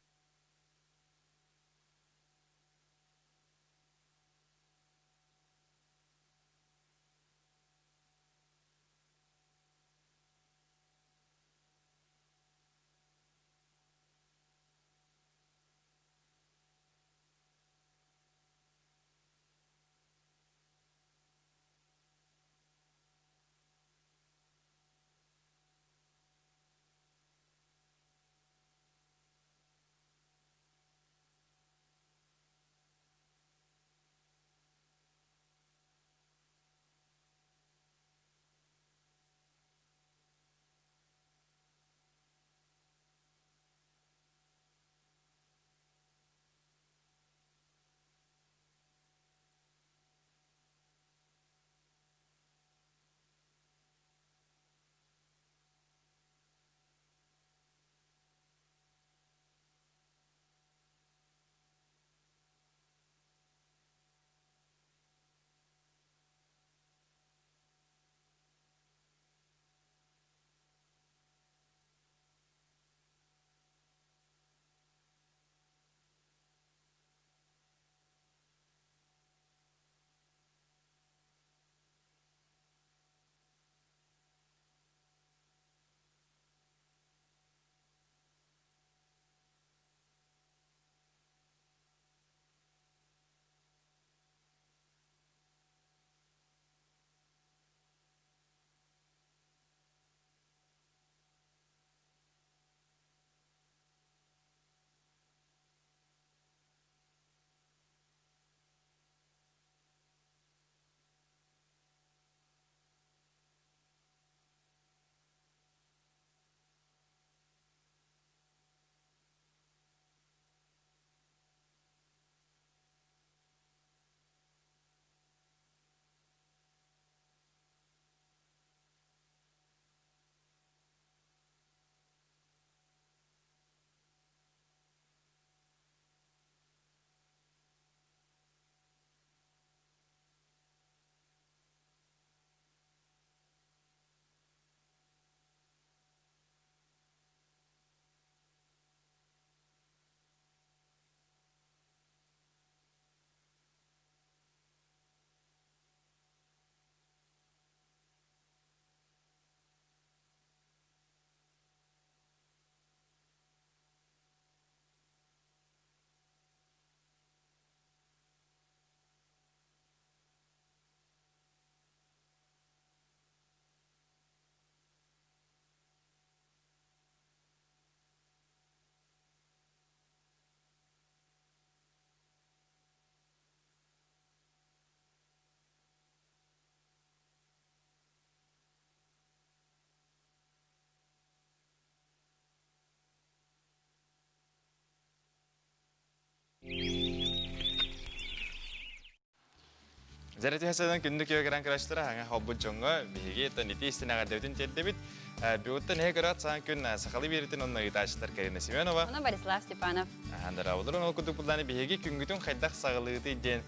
Дьэрэ түһэсэнэн күндү күөгэрэн көрөчтөрө хаҥа холбут дьоҥҥо биһиги ити истин эҕэрдэбитин тиэрдэбит. Бүгүттэн эһэ көрөөт саҥа күн сахалыы биэритин онно ыытааччылар Карина Семенова. Онно Борислав Степанов. Дарабылар ол курдук буллааны биһиги күнгүтүн хайдах саҕалыытый диэн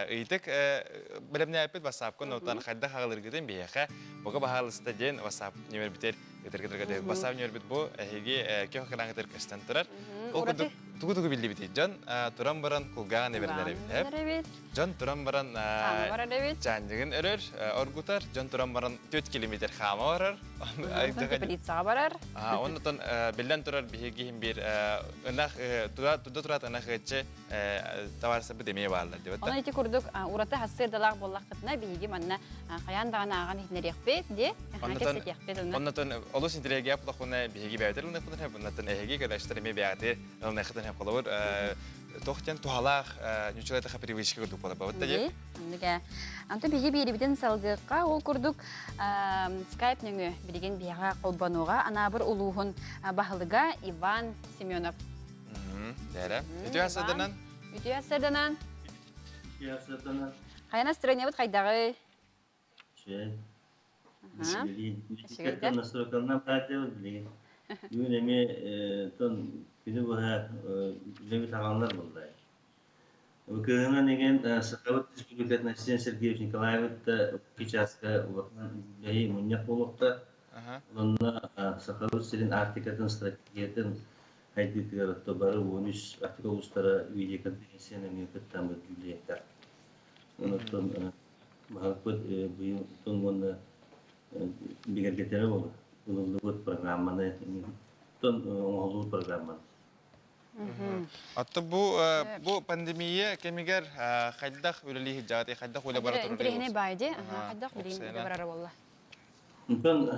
ыйытык бэлэмнээппит WhatsApp-ка нотан хайдах аҕалыргытын биһиэхэ буга баһаалыста диэн WhatsApp нөмербитер ытыргытырга WhatsApp нөмербит бу эһиги көх кыраҥытыр көстөн турар. Ол курдук тугу-тугу биллибитий дьон туран баран кулгааҕын эбэрдэр эбит. Дьон туран баран чаанньыгын өрөр, оргутар, дьон туран баран 4 километр хаама барар. Теплицаҕа барар. Оннотон биллэн турар биһиги иһин биир ынах туда тураат ынах ыччы табаарыстарбыт эмиэ бааллар диэбит. Онон ити курдук ураты хассыырдалаах буоллаххытына биһиги манна хайаан даҕаны ааҕан иһитинэриэхпит дии кэпсэтиэхпит онно. Оннотон олус интириэһиргээх булаххына биһиги бэйэтэр ылыныахпытын оннотон эһиги көрөөччүлэр эмиэ бэйэҕитигэр ылыныаххытын сөп холобур туох диэн туһалаах ньуччалай таха привычка курдук буолар бабыт да Оннук ээ. Онтон биһиги биэрибитин салгыахха ол курдук скайп нөҥүө билигин биһиэхэ холбонуоҕа Анаабыр улууһун баһылыга Иван Семенов. Дээрэ. Үтүө асырданан. Үтүө асырданан. Үтүө асырданан. Хайа настроениябыт хайдаҕый? Үчүгэй. Үчүгэй. Настройкалынан баардыбыт билигин. Бүгүн эмиэ тон күнү быһа үлэбит аҕаллар буолла. Кыһынан игин Сахабыт Республикатын Айсен Сергеевич Николаевич да чааска улахан үлэһи мунньах буолуохта. Онно Сахабыт сирин Арктикатын стратегиятын хайдыытыгар бары 13 Арктика улуустара видеоконференция нөҥүө кыттаммыт дьүүллэһиэхтэр. Онон Баһылыкпыт быйыл уонна бигэргэтэрэ буолар. Ылыллыбыт программаны, оҥоһуллубут программаны. Атты бу бу пандемия кэмигэр хайдах үлэлии сылдьаҕытый, хайдах үлэ бара турар? Интэриэһинэй баай дии. Хайдах билигин үлэ барара буолла? Онтон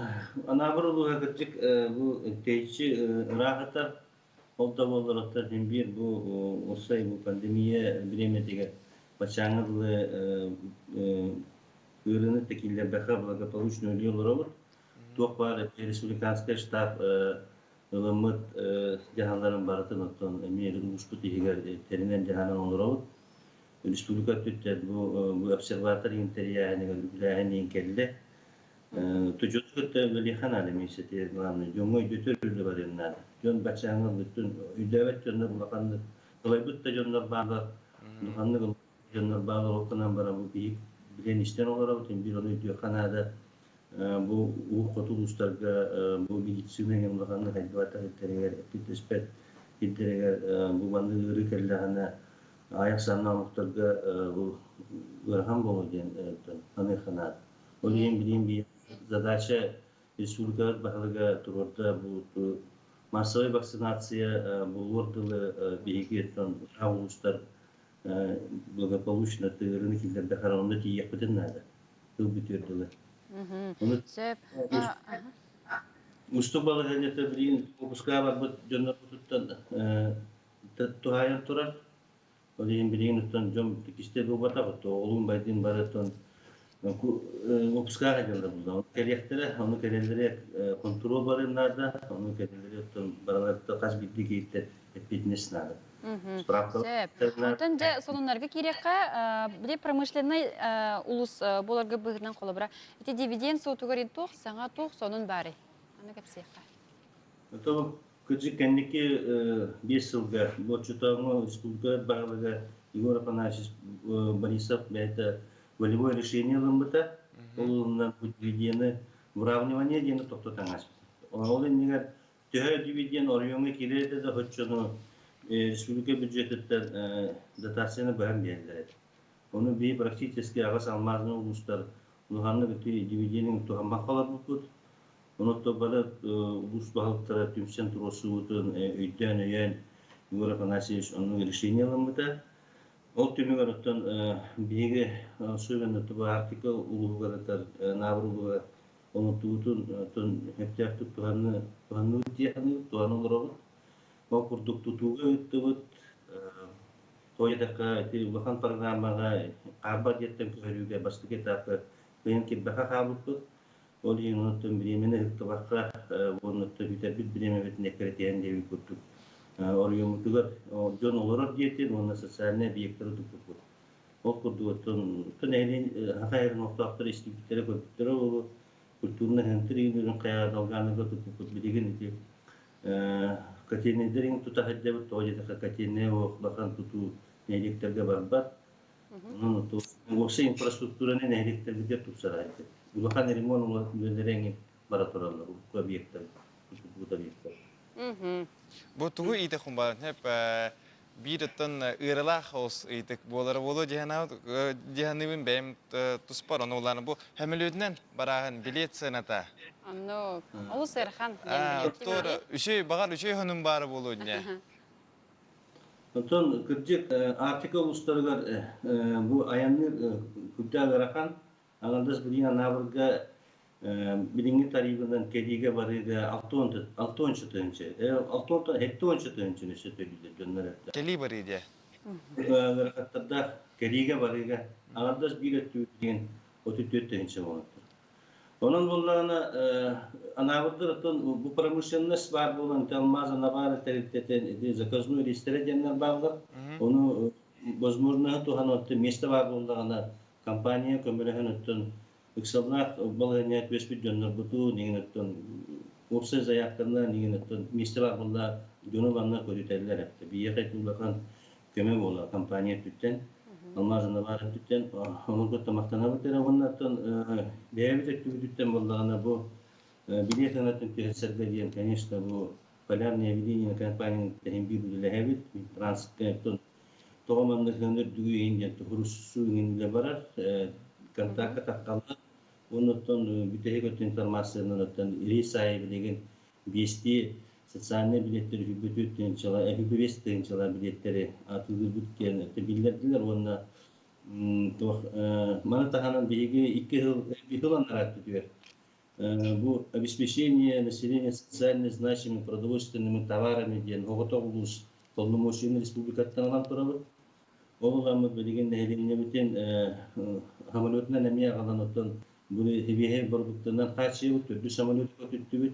Анаабыр улууһа кырдьык бу тэйиччи ыраах ытар. Ол да буоллар оттон син биир бу уссай бу пандемия бириэмэтигэр баччааҥҥа дылы ыарыыны да киллэрбэххэ благополучно үлэлии олоробут. Туох баар республиканскай штаб ылыммыт дьаһалларын барытын оттон эмиэ улууспут иһигэр тэринэн дьаһанан олоробут. Республика өттүттэн бу бу обсерватор иһин тэрийээһинигэр үбүлээһин иһин кэллэ. Тудьуту кытта үлэлиэххэ наада миэстэтигэр главное дьоҥҥо өйдөтөр үлэ барыан наада. Дьон баччааҥҥа бүтүн өйдөөбөт дьоннор улаханнык кылайбыт да дьоннор бааллар, улаханнык дьоннор бааллар ол гынан баран бу биһик билэн истэн олоробут, биир ону өйдүөххэ наада. Бу уу хоту улуустарга бу медицина эҥин улаханнык хайдыбатах ирдэригэр эппит-өспөт ирдэригэр бу маннык ыарыы кэллэҕинэ аҕыйах санна омуктарга бу ыарахан буолуо диэн саныахха наада. Ол иһин билигин биир задача республикабыт баһылыга туруорда бу массовай вакцинация буолуор дылы биһиги оттон улуустар благополучно тыырыны киллэрдэхэр онно тиийиэхпитин наада. Тыл бүтүөр дылы. Сөп. Устук балаһыанньата билигин выпускаға барбыт дьоннорбутуттан туһаайан турар. Ол иһин билигин оттон дьон кистэл буолбатах, оҕолуун байдыын бары оттон выпускаах дьоннор булла. Ону кэлиэхтэрэ, ону кэлэллэрэ контрол барыан наада, ону кэлэллэрэ оттон бараларыттан хас биирдии киһиттэн эппиэтинэс наада. Справка. Онтон дьэ сонуннарга киириэххэ, били промышленнай улус буоларга быһыытынан холобура, ити дивиденд суотугар туох саҥа туох сонун баарый? Аны кэпсиэххэ. Кырдьык, кэнники 5 сылга бу оччотооҕу республика баһылыга Егор Афанасьевич Борисов бэйэтэ волевое решение ылыммыта. Ол ылынан бу дивидены выравнивание диэни тохтотон ааспыта. Ол иннигэр төһө дивиденд оройуоҥҥа киирэр этэ да оччону республика бюджетыттан дотацияны быһан биэрэллэр этэ. Ону биһи практически аҕыс алмаазный улуустар улаханнык ити дивиденин туһаммакка олорбуппут. Онон бары улуус баһылыктара түмсэн туруорсубутун өйдөөн-өйөөн Егор Афанасьевич оннук решение ылыммыта. Ол түмүгэр оттон биһиги особенно Арктика улууһугар ытар Наабыр улууһугар онотуутун оттон сөптөөхтүк туһанныбыт дии саныыбыт, туһана олоробут. Ол курдук тутууга ыыттыбыт. Тоҕо диэтэххэ, ити улахан программаҕа хаарбах дьиэттэн көһөрүүгэ бастакы этапы кыайан кирбэхэ хаалбыппыт. Ол иһин онтон бириэмэни ыһыктыбакка уонна бүтэрбит бириэмэбитин эккирэтиһэн диэбит курдук оройуоммутугар дьон олорор дьиэтин уонна социальнай объектары туппуппут. Ол курдук оттон нэһилиэн саха сирин олохтоохторо истибиттэрэ, көрбүттэрэ буолуо. Культурнай центр иҥин хайа долгааныга туппуппут билигин ити котельнайдар иҥин тута сылдьабыт. Тоҕо диэтэххэ котельнай улахан тутуу нэһилиэктэргэ барбат. Онон уопсай инфраструктураны нэһилиэктэрбитигэр тупсара сылдьабыт. Улахан ремонт үлэлэрэ иҥин бара тураллар урукку объектар, тутуллубут объектар. Бу тугу иитэ хумбаан биир оттон ыарылаах олус ыйытык буолара буолуо дьиһаныыбын бэйэм туспар ону улаана бу хөмөлүөтүнэн барааһын билет сыаната. Оннук. Олус ыарахан. Оттор үчүй баҕар үчүй хонун баара буолуо дьэ. Оттон кырдьык Арктика улуустарыгар бу айанныыр курдаах ыарахан. Аҥардас билигин Анаабырга билиҥҥи тарыыбынан кэлиигэ барыыга 60 тыһыынча, 60 тыһыынчаны өссө төлүүллэр дьоннор эрдэ. Кэлии барыы диэ. Ыарахаттардаах кэлиигэ барыыга аҥардас биир өттүбүт 34 тыһыынча буолаттар. Онон буоллаҕына Анаабырдар оттон бу промышленность баар буолан алмаз Анабара тэрилтэтин заказной рейстэрэ диэннэр бааллар. Ону возможноһы туһан оттон миэстэ баар буоллаҕына компания көмөлөһөн оттон ыксаллаах балаһыанньа түбэспит дьоннорбутун иҥин оттон уопсай заявканан иҥин оттон миэстэ баар буолла дьону манна көрүтэллэр эптэ биһиэхэ ити улахан көмө буола компания өттүттэн алмазына баар өттүттэн онон кытта махтанабыт эрэ уонна оттон бэйэбит өттүбүтүттэн буоллаҕына бу билиэт сыанатын түһэрсэргэ диэн конечно бу полярное видение компанияны тэһин биир үлэлэһэбит транспорт тоҕо маннык үрдүгү иһин диэн туһуруссуу иҥин барар контакка таххаллар уонна бүтэһик өттүн информациянан оттон рейс аайы билигин биэстии социальнай билиэттэр үһүбүт тыһыынчала үһүбүс тыһыынчала билиэттэри атыылыырбыт диэн биллэрдилэр уонна туох маны таһынан биһиги икки сыл сыл анараа өттүгэр бу обеспечение населения социально значимыми продовольственными товарами диэн оҕотох улуус полномочияны республикаттан ылан турабыт. Ол ыламмыт билигин нэһилиэнньэбитин самолетунан эмиэ аҕалан оттон бу сибиэһэй бородууктанан хааччыйабыт, төрдүс самолет көтүттүбүт.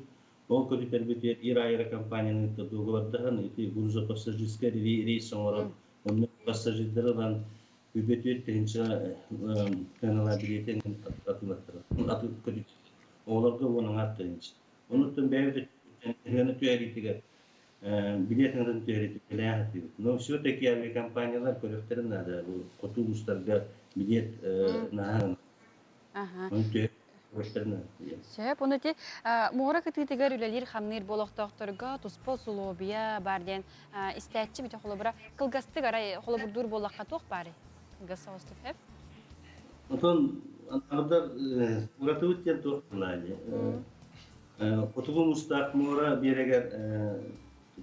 Ол көтүтэрбитигэр Ир Аэро компанияны кытта дуогабардаһан ити грузопассажирскай рейс оҥорон, онно пассажирдары ылан үбү 4 тыһыынча сыаналаах билиэтин атыылаттара. Аты көтүт. Оҕолорго 10,5 тыһыынча. Онуттан бэйэбит ыһыаны түһэриитигэр билиэт ыҥырын түһэриитигэр атыыбыт. Но все-таки авиакомпаниялар көрүөхтэрин наада. Бу хоту улуустарга билиэт наһаа Оны түһэр наада. Сөп, ону ити муора кытыытыгар үлэлиир хамныыр болохтоохторго туспа усулуобуйа бар диэн истээччи бите холобура кылгастык арай холобурдуур буоллахха туох баарый? Кылгас соҕустук сөп. Отон ардar уратыбыт диэн туох буолаайы. Хотугу мустаах муора биэрэгэр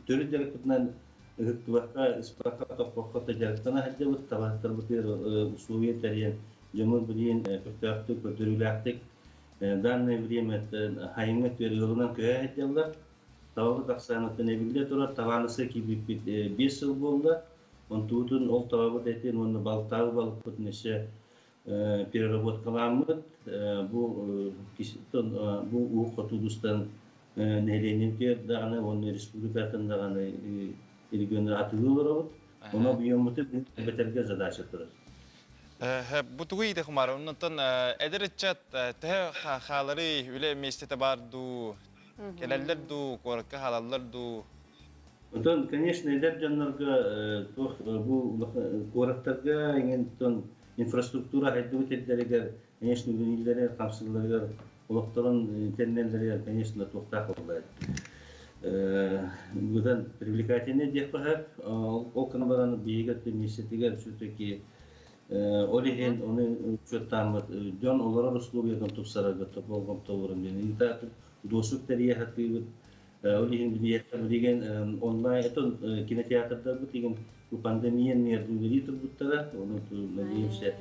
төрүт дьарыкпытынан ыһыктыбакка, ыспакка, тохпокко дьарыктана сылдьабыт, табаһыттарбытыгар условия тэрийэн, дьоммут билигин көхтөөхтүк, көрдөрүүлээхтик данное время хайыҥҥа өттүгэр ыалынан көһө сылдьаллар. Табабыт ахсааныттан эбиллэ турар, табааныска киирбиппит 5 сыл буолла. Онтубутун ол табабыт этин уонна балтаабы балыкпытын өссө переработкаламмыт. Бу бу уу хотугустан нэһилиэнньэбитигэр даҕаны уонна республикатын даҕаны регионнар атылыы олоробут. Ону объеммуту бэтэргэ задача турар. Бу тугу иитэ хумар, оннуттан эдэр ыччат төһө хаалары үлэ миэстэтэ бар дуу, кэлэллэр дуу, куоракка хаалаллар дуу? Онтон, конечно, эдэр дьоннорго туох бу куораттарга иҥин инфраструктура хайдыбыт сирдэригэр, конечно, үлэлииллэригэр, хамсыылларыгар, олохторун тэннэллэригэр, конечно, туохтаах буолла. Быдан привлекательный диэх баһар. Ол гынан баран биһиги миэстэтигэр все-таки ол иһин ону учуоттааммыт дьон олорор условиятын тупсарарга болҕомто ууран диэн досуг тэрийэ сатыыбыт. Ол иһин билигин онлайн это кинотеатрдарбыт игин бу пандемия үлэлии турбуттара, ону надеемся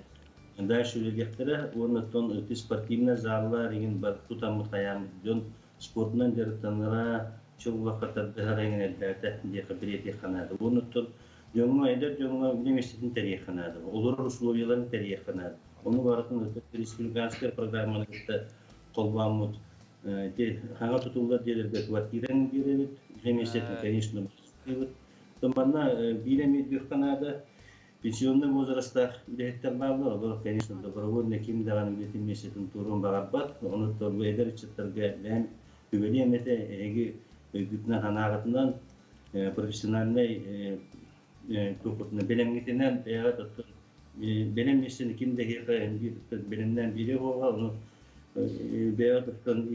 дальше үлэлиэхтэрэ. Уонна оттон спортивный заллар игин бар тутаммыт хайааммыт дьон спортунан дьарыктанара чуллахха тардыһар эҥин элбээтэ диэхэ билиэтиэххэ наада. Уонна оттон дьоҥҥо эдэр дьоҥҥо үлэ миэстэтин тэрийиэххэ наада, олорор условияларын тэрийиэххэ наада. Ону барытын республиканскай программаны кытта холбооммут хаҥа тутуллар дьиэлэргэ квартираны биэрэбит, үлэ миэстэтин, конечно, манна биир эмиэ наада. Пенсионный возрастаах үлэһиттэр бааллар, олор, конечно, добровольно ким даҕаны үлэтин миэстэтин туруон баҕарбат. Ону бу эдэр ыччаттарга бэйэм сүбэлиэм этэ, эһиги өйгүтүнэн-санааҕытынан профессиональнай туоххутунан бэлэмҥитинэн бэйэҕит оттон бэлэм миэстэни ким да эһиэхэ бэлэмнээн биэриэ буолла, ону бэйэҕит оттон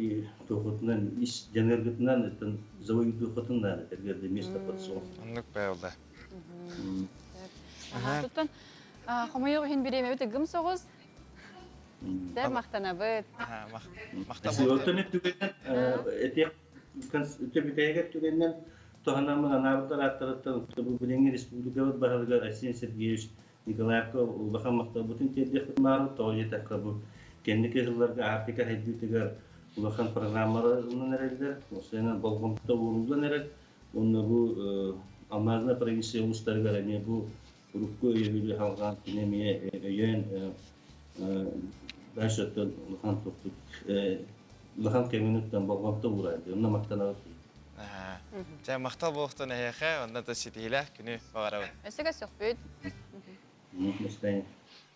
туоххутунан ис дьаныаргытынан оттон завоюдуоххутун наада, тергерде место под солнцем. Оннук бэйэлдэ. Туттан хомойуох иһин бириэмэбит ыгым соҕус. Дэ махтанабыт. Оттон түгэннэн этиэх бүтэһигэр түгэннэн туһанаммын анаабыттар ааттарыттан бу билиҥҥи республикабыт баһылыгар Айсен Сергеевич Николаевка улахан махталбытын тиэрдиэхпит баарбыт. Тоҕо диэтэххэ бу кэнники сылларга Арктика сайдыытыгар улахан программалар ылынан эрэллэр, уопсайынан болҕомто ууруллан эрэр. Уонна бу Алмазная провинция улуустарыгар эмиэ бу урукку өйөбүлү халҕаан кини эмиэ өйөөн дальше оттон улахан туппут улахан көмөнүттэн болҕомто уурар онно махтанабыт. Дьэ махтал буолуохтун эһиэхэ, онно да ситиһиилээх күнү баҕарабын. Өссө көрсөхпүт.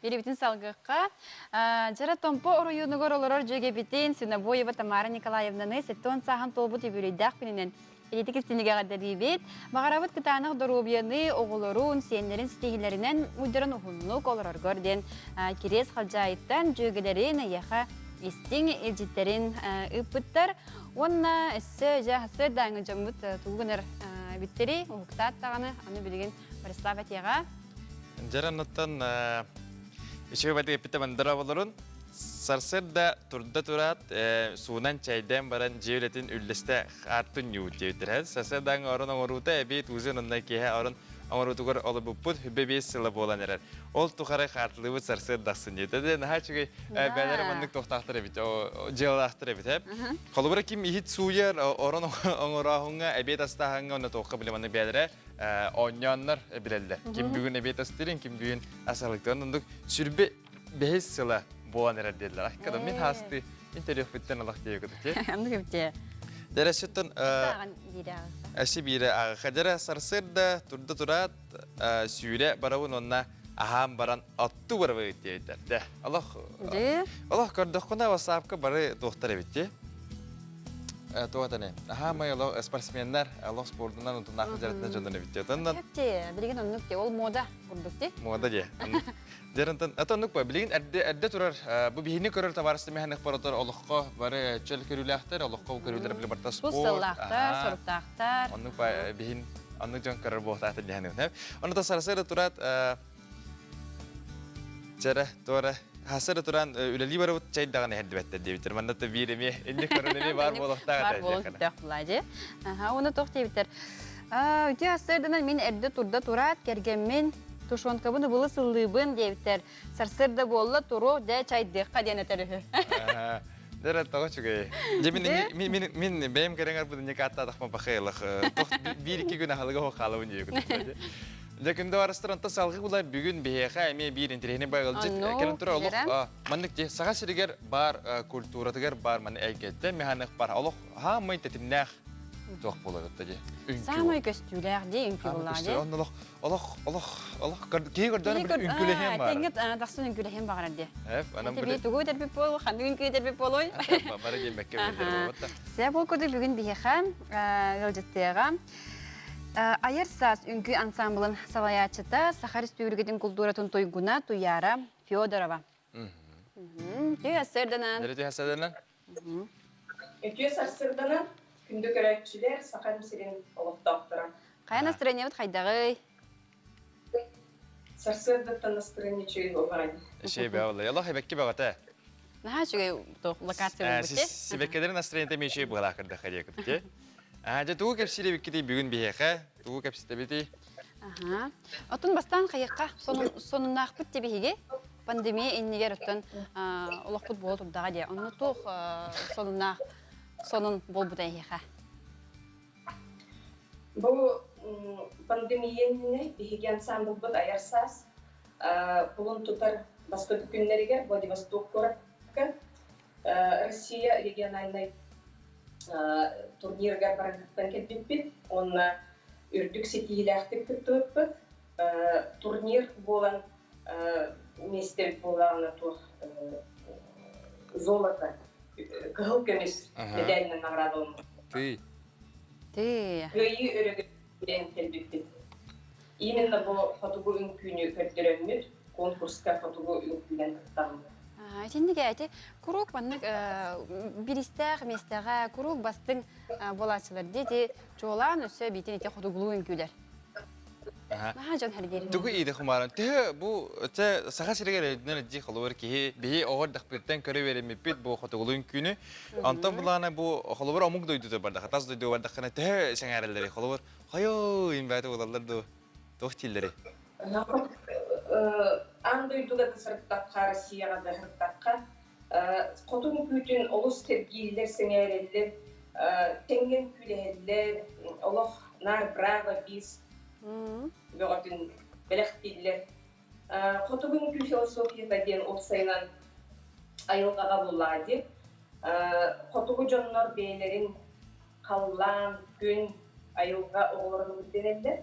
Биэрибитин салгыахха. Дьара Томпо оройуонугар олорор дьүөгэбитин Свинобоева Тамара Николаевнаны 70 сааһын туолбут үбүлүйдээх күнүнэн ититик истинигэ эҕэрдэлиибит. Баҕарабыт кытаанах доруобуйаны, оҕолорун, сиэннэрин ситиһиилэринэн уйдаран уһуннук олороргор диэн Кириэс Халдьаайыттан дьүөгэлэрин эйиэхэ истиҥ илдьиттэрин ыыппыттар. Уонна өссө дьэ сарсыардааҥы дьоммут тугу гынар эбиттэрий, уһуктаат даҕаны, аны билигин Борислав этиэҕэ. Дьараннаттан үчүгэй бадык эппитэ мандара олорун сарсыарда турда тураат суунан чайдаан баран дьиэ үлэтин үллэстэ хаартын ньуут диэбиттэр. Сарсыардаҥ орон оҥоруута эбиэт узун онно киэһэ орон оҥоруутугар олорбуппут хүбэ биэс сыла буолан эрэр. Ол тухары хаартылыыбыт сарсыардахсын диэтэ. Дэ наһаа үчүгэй бээлэрэ маннык туохтаахтар эбит, дьыалалаахтар эбит. Холобура ким иһит сууйар, орон оҥорооһуҥҥа, эбиэт астааһыҥҥа онно туохха били маннык бээлэрэ оонньооннор билэллэр. Ким бүгүн эбиэт астырын, ким бүгүн асалыктан оннук сүрбэ бэһис сыла буолан эрэр диэллэр. Аккада мин хаасты интервьюппуттан алах диэбит ити. Оннук эбит Дәрәсүттэн әси биирэ ааҕа дьэрэ сарсыарда турда тураат сүүрэ барабын уонна аһаан баран отту барабыт диэбиттэр. Дэ олох олох көрдөххүнэ ватсапка бары туохтар эбит дии. Туотаны. Аһаамай олох спортсменнар олох спордунан утунаах дьарытына дьонун эбит дии. Онон Билигин оннук дии. Ол мода курдук дии. Мода дии. Дьэринтэн ата оннук ба билигин эрдэ эрдэ турар бу биһини көрөр табаарысты мэһэнэх барытар олоххо бары чөл көрүүлээхтэр, олоххо көрүүлэр били барта спорт. Сыллаахтар, соруктаахтар. Оннук ба биһин оннук дьон көрөр буолтаата диһэн. Онно та сарсыарда турат Чэрэ, туора хасыры туран үлэлии барыбыт чай даҕаны иһэрдибэттэр диэбиттэр. Манна да биир эмиэ инник көрөн эмиэ баар буолуохтаах Баар буолуохтаах буолаа Аха, уну туох диэбиттэр. Үтүө сарсыарданан мин эрдэ турда тураат, кэргэммин тушенкабын ыбылы сыллыыбын диэбиттэр. Сарсыарда буолла туруох, дьэ чайдыахха диэн этэр үһү. Дэрэ тоҕо үчүгэй. Дьэ мин мин мин бэйэм кэрэҥэр бу дэньэ кааттаатахпын пахайлах. Тох биир икки күн аһылыга хоһ хаалабын диэбит. Дьэ күндү арыстар онто салгыы була бүгүн биһиэхэ эмиэ биир интэриэһинэй байылдьыт кэлэн турар олох маннык дии Саха сиригэр баар культуратыгар баар маны эйгэттэ механик бар олох хаамай тэтимнээх туох буолар этэ дии Саамай көстүүлээх дии үҥкүү буоллаҕа дии. Онно олох олох олох олох киһи көрдөөн бір үҥкүүлэһиэн баар. Тэҥҥэ тахсан үҥкүүлэһиэн баҕарар дии. Эп анам били тугу этэрбит буолуо, ханнык үҥкүү этэрбит буолуой? Бары диэмэккэ билэр буолбат. Сэ бұл курдук бүгүн биһиэхэ ыалдьыттыаҕа Айар саас үҥкүү ансаамбылын салайааччыта, Саха Республикатын култууратын туйгуна Туяра Федорова. Үтүө сарсыарданан. Үтүө сарсыарданан. Үтүө сарсыарданан, күндү көрөөччүлэр, Сахам сирин олохтоохторо. Хайа настроениебыт хайдаҕый? Сарсыардаттан настроение үчүгэй буоллаҕай. Үчүгэй бөҕө. Олох эбэкки бөҕөтө. Наһаа үчүгэй локация буолбут. Сибэккэлэрин настроениета эмиэ үчүгэй быһалаах кырдахха диэкит. Аа, дьэ тугу кэпсиир эбиккитий бүгүн биһиэхэ? Тугу кэпсэтэбитий? Аха. Оттон бастаан хайыахха сонуннаахпыт дии биһиги. Пандемия иннигэр оттон олохпут буола турдаҕа дии. Онно туох сонуннаах сонун буолбута эһиэхэ? Бу пандемия иннинэ биһиги ансаамбылбыт Айар саас кулун тутар бастакы күннэригэр Владивосток куоракка Россия региональнай турнирыгар баран кэлбиппит уонна үрдүк ситиһиилээхтик кыттыбыппыт. Турнир буолан миэстэбит буоллаҕына туох золото кыһыл көмүс медалынан наҕараадаланна. Тый. Тый. Кыайыы өрөгөйүн кэлбиппит. Именно бу хотугу үҥкүүнү көрдөрөммүт конкурска хотугу үҥкүүнэн кыттаммыт. Итинник эти куруук маннык биристээх миэстэҕэ куруук бастыҥ буолааччылар дии чуолаан өссө биитин ити хотугулуу үҥкүүлэр. Наһаа дьон хэргиир. Тугу ииде хумааран төһө бу те саха сиригэр өйдөнөр дии холобур киһи биһи оҕор дахпыттан көрө үөрэммиппит бу хотугулуу үҥкүүнү онтон булаана бу холобур омук дойдута бардаха тас дойдуга бардаххына төһө сэҥээрэллэри холобур хайоо имбээтэ буолаллар дуу туох дииллэри Аан дойдуга да сырыттахха Россияҕа да сырыттахха хотун үҥкүүтүн олус сэргииллэр, сэҥээрэллэр, тэҥҥэ үҥкүүлэһэллэр, олох наар браво бис бөҕөтүн бэлэхтииллэр. Хотугу үҥкүү философията диэн уопсайынан айылҕаҕа буллаҕа дии. Хотугу дьоннор бэйэлэрин халлаан, күн, айылҕа оҕолорун үрдэнэллэр.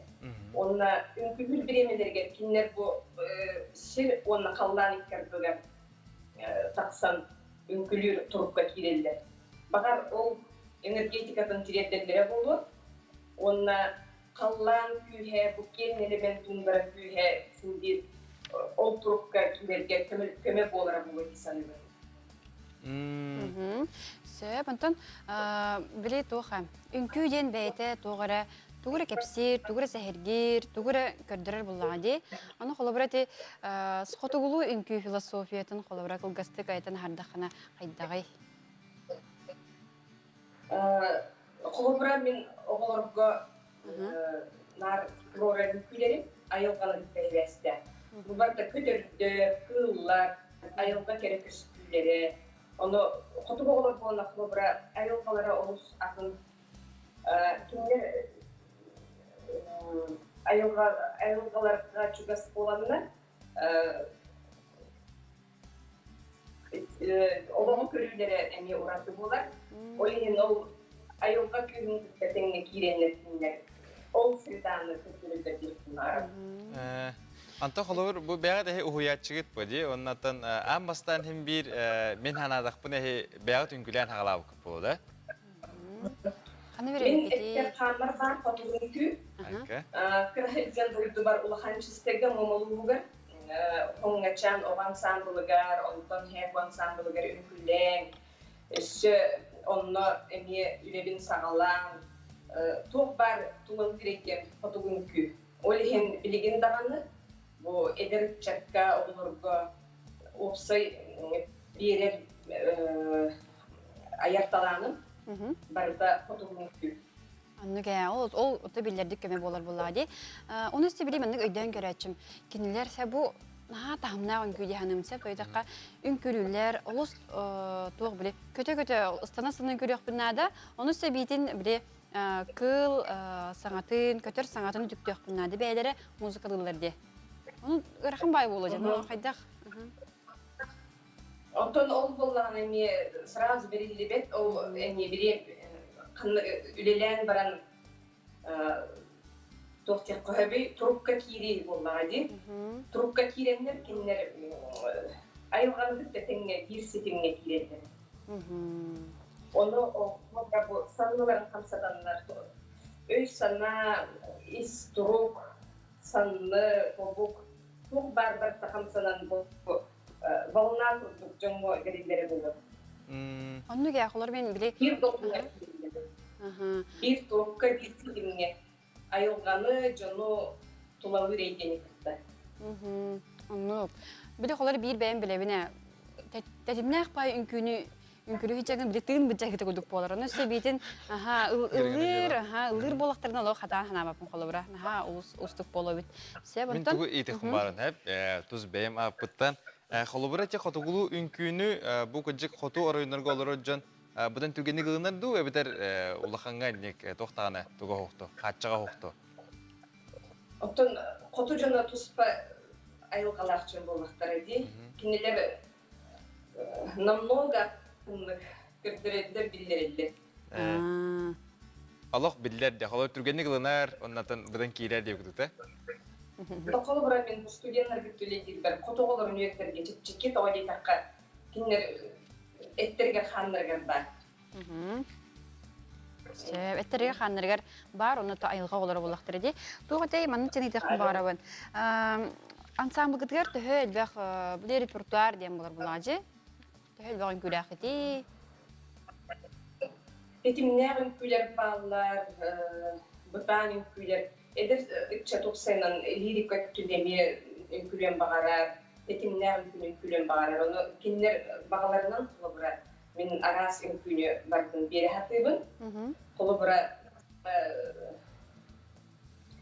Уонна үҥкүүһүр бириэмэлэригэр кинилэр бу сир уонна халлаан икки ардыгар тахсан үҥкүлүүр турукка киирэллэр. Баҕар, ол энергетикатын тириэрдэллэрэ буолуо. Уонна халлаан күүһэ, бу киэҥ нэлэмэн туундара күүһэ син биир ол турукка киирэргэ көмө буолара буолуо дии саныыбын. Сөп, онтон били туох үҥкүү диэн бэйэтэ туох эрэ тугу эрэ кэпсиир, тугу эрэ сэһэргиир, тугу эрэ көрдөрөр буллаҕа дии. Ону холобура ити хотугулуу үҥкүү философиятын холобура кылгастык айтан аһардаххына хайдаҕый? Холобура мин оҕолорго наар флора үҥкүүлэрим айылҕаны кытта сибээстээх. Бу барыта көтөрдөр, кыыллар, айылҕа кэрэ көстүүлэрэ. Ону хотугу оҕолор буолла холобура айылҕалара олус атын. Кинилэр айылҕа айылҕаларга чугас буоланнар олоҕу көрүүлэрэ эмиэ ураты буолар. Ол иһин ол айылҕа күүһүн кытта тэҥҥэ киирэннэр кинилэр ол светаны көрдөрөллөр диэхпин баҕарабын. Антон холобур бу бэҕэ эһи уһуйааччыгыт бу дии оннаттан аан бастаан иһин биир мин ханаадахпын эһи бэҕэ түҥкүлээн хаҕалаабыккыт буолуо да? Мин эттэр хааннар баар хотугу үҥкүү. Кыра сылдьан дойдубар улахан чистэргэ Муомалууһугар Хоҥҥачаан оҕо ансаамбылыгар, онтон Хэку ансаамбылыгар үҥкүүлээн, өссө онно эмиэ үлэбин саҕалаан, туох баар тулалыыр эйгэм хотугу үҥкүү. Ол иһин билигин даҕаны бу эдэр ыччакка, оҕолорго уопсай биэрэр айар талааным барыта хотугу үҥкүү. Оннук ээ, ол ол ото биллэрдик көмө буолар буоллаҕа дии. Ону өссө били маннык өйдөөн көрөөччүм. Кинилэр сэ бу наһаа таһымнаах үҥкүү дии саныым сөп. Өйдөххө үҥкүүлүүллэр, олус туох били көтө-көтө ыстана-ыстана үҥкүүлүөхпүн наада. Ону өссө биитин били кыыл саҥатын, көтөр саҥатын үтүктүөхпүн наада. Бэйэлэрэ музыкалыыллар дии. Ону ыарахан баай буолуо дьэ, хайдах? Оттон ол буоллаҕына эмиэ сразу бэриллибэт, ол эмиэ били ханна үлэлээн баран туох диэххэ сөбүй, трубка киирии буоллаҕа дии. Трубка киирэннэр кинилэр айылҕаны кытта тэҥҥэ биир ситимҥэ киирэллэр. Ону бу санныларын хамсатаннар өй-санаа, ис турук, санны, тобук туох баар барыта хамсанан бу волна курдук дьоҥҥо бэриллэрэ буолар. Оннук ээ, холор мен били Биир долгуҥҥа биир турукка, биир ситимҥэ айылҕаны, дьону тулалыыр эйгэни кытта. Оннук. Били холор биир бэйэм билэбин ээ. Тэтимнээх пай үҥкүүнү үҥкүрү хичэгин били тыын быдьагыта курдук буолар. Ону себитин аха ыллыыр, аха ыллыыр буолахтарына олох хатаан ханаабаппын холобура. Наһаа улус устук буолобут. Сөп Мин онтон тугу иитих баарын хэп тус бэйэм ааппыттан холобура те хотугулуу үҥкүүнү бу кыдьык хоту оройуннарга олорор дьон быдан түгэни гынар дуу эбэтэр улахаҥҥа инник туохтаҕына туга хоһто хааччаҕа хоһто Оттон хоту дьоно туспа айылҕалаах дьон буоллахтара дии. Кинилэр намного көрдөрөллөр, биллэрэллэр. Олох биллэр де, холор түргэнник ылынар, оннатын быдан киирэр диэбит. Холобура мин студеннарга үлэлиирбэр хоту оҕолорун үөрэтэргэ чэпчэки тоҕо диэтэххэ кинилэр эттэригэр хааннарыгар баар. Сөп, эттэригэр хааннарыгар баар, онно то айылҕа оҕолоро буоллахтара дии. Туох этэй, манна чэнитиэхпин баҕарабын. Ансамблгытыгар төһө элбэх били репертуар диэн буолар булаадьы? Төһө элбэх үҥкүүлээххитий? Тэтимнээх үҥкүүлэр бааллар, бытаан үҥкүүлэр. Эдэр ыччат уопсайынан лирика өттүн эмиэ үҥкүүлүөн баҕарар, тэтимнээх үҥкүүнү үҥкүүлүөн баҕарар. Ону кинилэр баҕаларынан холобура мин араас үҥкүүнү барытын биэрэ сатыыбын. Холобура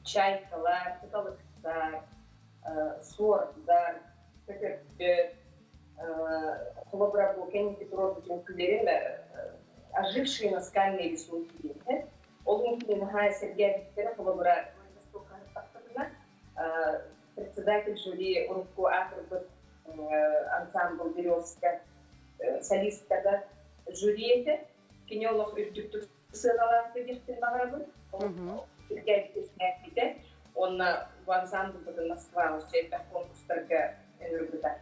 чайкалар, кыталыктар, суордар, көтөрдөр, холобура бу кэнники туруорбут үҥкүүлэрим ожившие наскальные рисунки диэн. Ол үҥкүүнү наһаа сэргээбиттэрэ, холобура председатель жюри урукку аатырбыт ансамбл «Березка» солистката жюри этэ. Кини олох үрдүктүк сыаналаах диэхпин баҕарабын. Сэргээбитэ. Уонна бу ансамблбытын Москваҕа элбэх конкурстарга ыҥырбыта.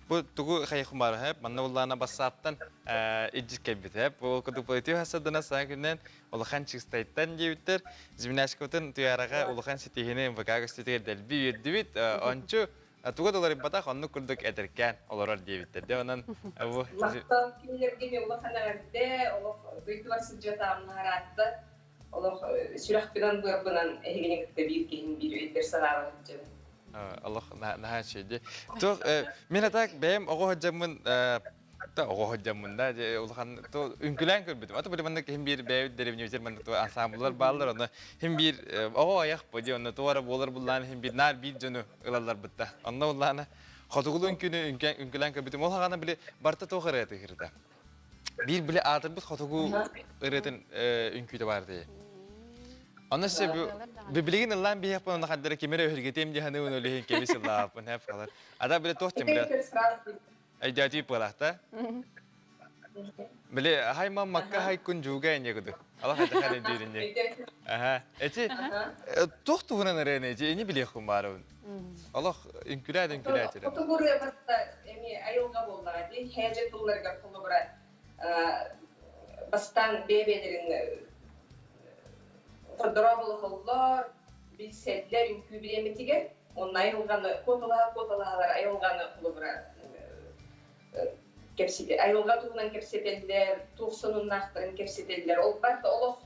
Бу тугу хайыхым бар хэп манна уллаана бассааттан илдьит кэлбит хэп ол курдук политика хасадына саҥа күннэн улахан чыыстайтан диэбиттэр Зимняшкабытын туйаараҕа улахан ситиһини МВК көстүүтүгэр дэлби үөрдүбүт ончу туга да уларыйбатах оннук курдук эдэркээн олорор диэбиттэр де онон бу Махтал кинилэргэ мен улахан эҕэрдэ олох дойдубар сылдьыбатаҕым наһараатта олох сүрэхпинэн быарбынан эһигини кытта биир киһин биир өйдөр санаабар сылдьабын Олох наһаа үчүгэй. Туох мин атак бэйэм оҕо сылдьаммын та оҕо сылдьаммын да улахан то үҥкүлээн көрбүтүм. Ата били маннык хим биир бэйэбит дэриэбинэбитигэр маннык ансамбллар бааллар онно хим биир оҕо айах бу дии онно туора буолар буллаан хим биир наар биир дьону ылалларбыт да. Онно буллаана хотугулуу үҥкүүнү үҥкүлээн көрбүтүм. Ол хаҕана били барта туох ырыа тыһырда. Биир били аатырбыт хотугу ырыатын үҥкүүтэ баар дии. Онно се билигин ыллаан биһиэхпин онно хардара кимире өһүргэтиэм дии саныыбын ол иһин кэбис ыллааппын хэп халар. Ада били туох тем биле айдиатыы пылахта. Били хай мам макка хай кун жууга энье куду. Ала хайда хай дииринье. Аха. Эти туох туһунан ырыаны эти эни билиэххин баарыбын. Олох үҥкүлээт үҥкүлээт эрэ. Хотугу ырыабатта эми айылҕа буоллаҕа дии. Хээдьэ тылларыгар холобура бастаан бэйэ-бэйэлэрин дорооболоһоллор, билсэллэр үҥкүү бириэмэтигэр. Онно айылҕаны куоталаһа-куоталаһалар айылҕаны холобура кэпсэтэ айылҕа туһунан кэпсэтэллэр, туох сонуннаахтарын кэпсэтэллэр. Ол барыта олох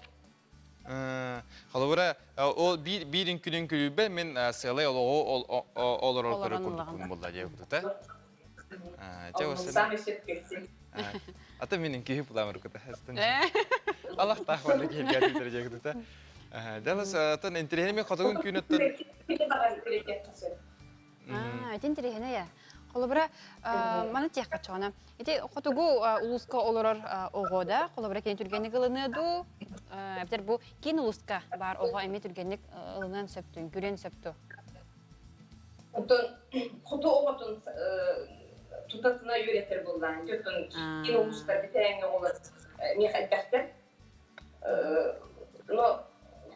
Холобура, ол биир биир үҥкүнүн күлүүбэ мин сыалай олоҕу олорор көрө курдукпун булла диэбитэ. Самый сөпкөсү. Ата мин үҥкүһү буламыр кута. Аллах таах барда киһиргээ тиитэр диэкутута. Дьалас атын интириэһин мен хотугун күнүттэн Ити интириэһинэй ээ. Холобура, маны тиэххэ чоҕуна. Ити хотугу улууска олорор оҕо да, холобура кини түргэнник ылыныа дуу, эбэтэр бу киин улууска баар оҕо эмиэ түргэнник ылыныан сөптүүн, күрүөн сөптүү. Оттон хоту оҕотун тутатына үөрэтэр буоллаан, оттон киин улуустар битээҥҥэ оҕолор миэхэ элбэхтэр. Но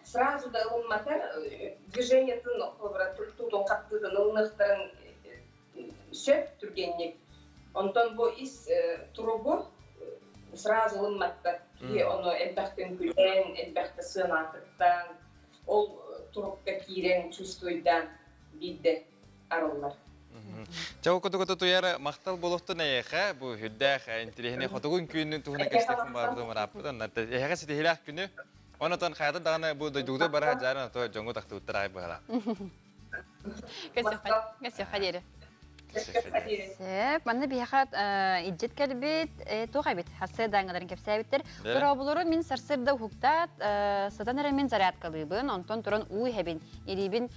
сразу да ылымматар движениетын холобура тутуутун хаттыытын ылыныахтарын сөп түргэнник. Онтон бу ис туругу сразу ылымматтар. Киһи ону элбэхтэ үҥкүлээн, элбэхтэ сыанаатыктаан, ол турукка киирэн чувствуйдаан биирдэ арыллар. Чэ, куту туяра махтал буолуохтун эйэхэ бу үрдээх интириэһинэй хотугу үҥкүүнүн туһунан кэпсэтиэхпин баарбытын марааппыт. Эһэҕэ ситиһилээх күнү. Онотон хайата даҕаны бу дойдугута бара жааран ото дьоҥҥо тахтыбыттар аай быһала. Көсөххө диэри. Сөп, манна биһиэхэ илдьит кэлбит, туох эбит, сарсыардааҥҥыларын кэпсээбиттэр. Турообулору мин сарсыарда уһуктаат, сытан эрэ мин зарядкалыыбын, онтон туран уу иһэбин, илиибин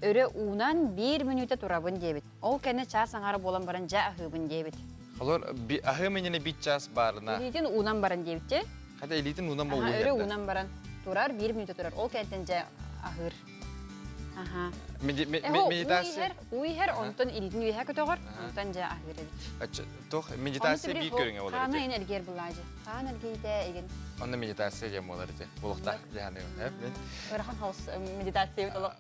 өрө уунан биир мүнүүтэ турабын диэбит. Ол кэннэ чаас аҥаара буолан баран дьэ аһыыбын диэбит. Олор аһыы минини биир чаас баарына. Илиитин уунан баран диэбитчи. Хата илиитин уунан болуу. Өрө уунан баран турар, биир мүнүүтэ турар. Ол кэнниттэн дьэ аһыыр. Аха. Медитация. Уу иһэр, онтон илиитин үөһэ көтөҕөр, онтон дьэ аһыыр эбит. Туох медитация биир көрүҥэ болар Хаана ин эргиэр булаажы. Хаан эргийдэ игин. Онно медитация диэн болар ити. Булуктаах дьаһаныгын. Ырахан хаус медитация бит олох.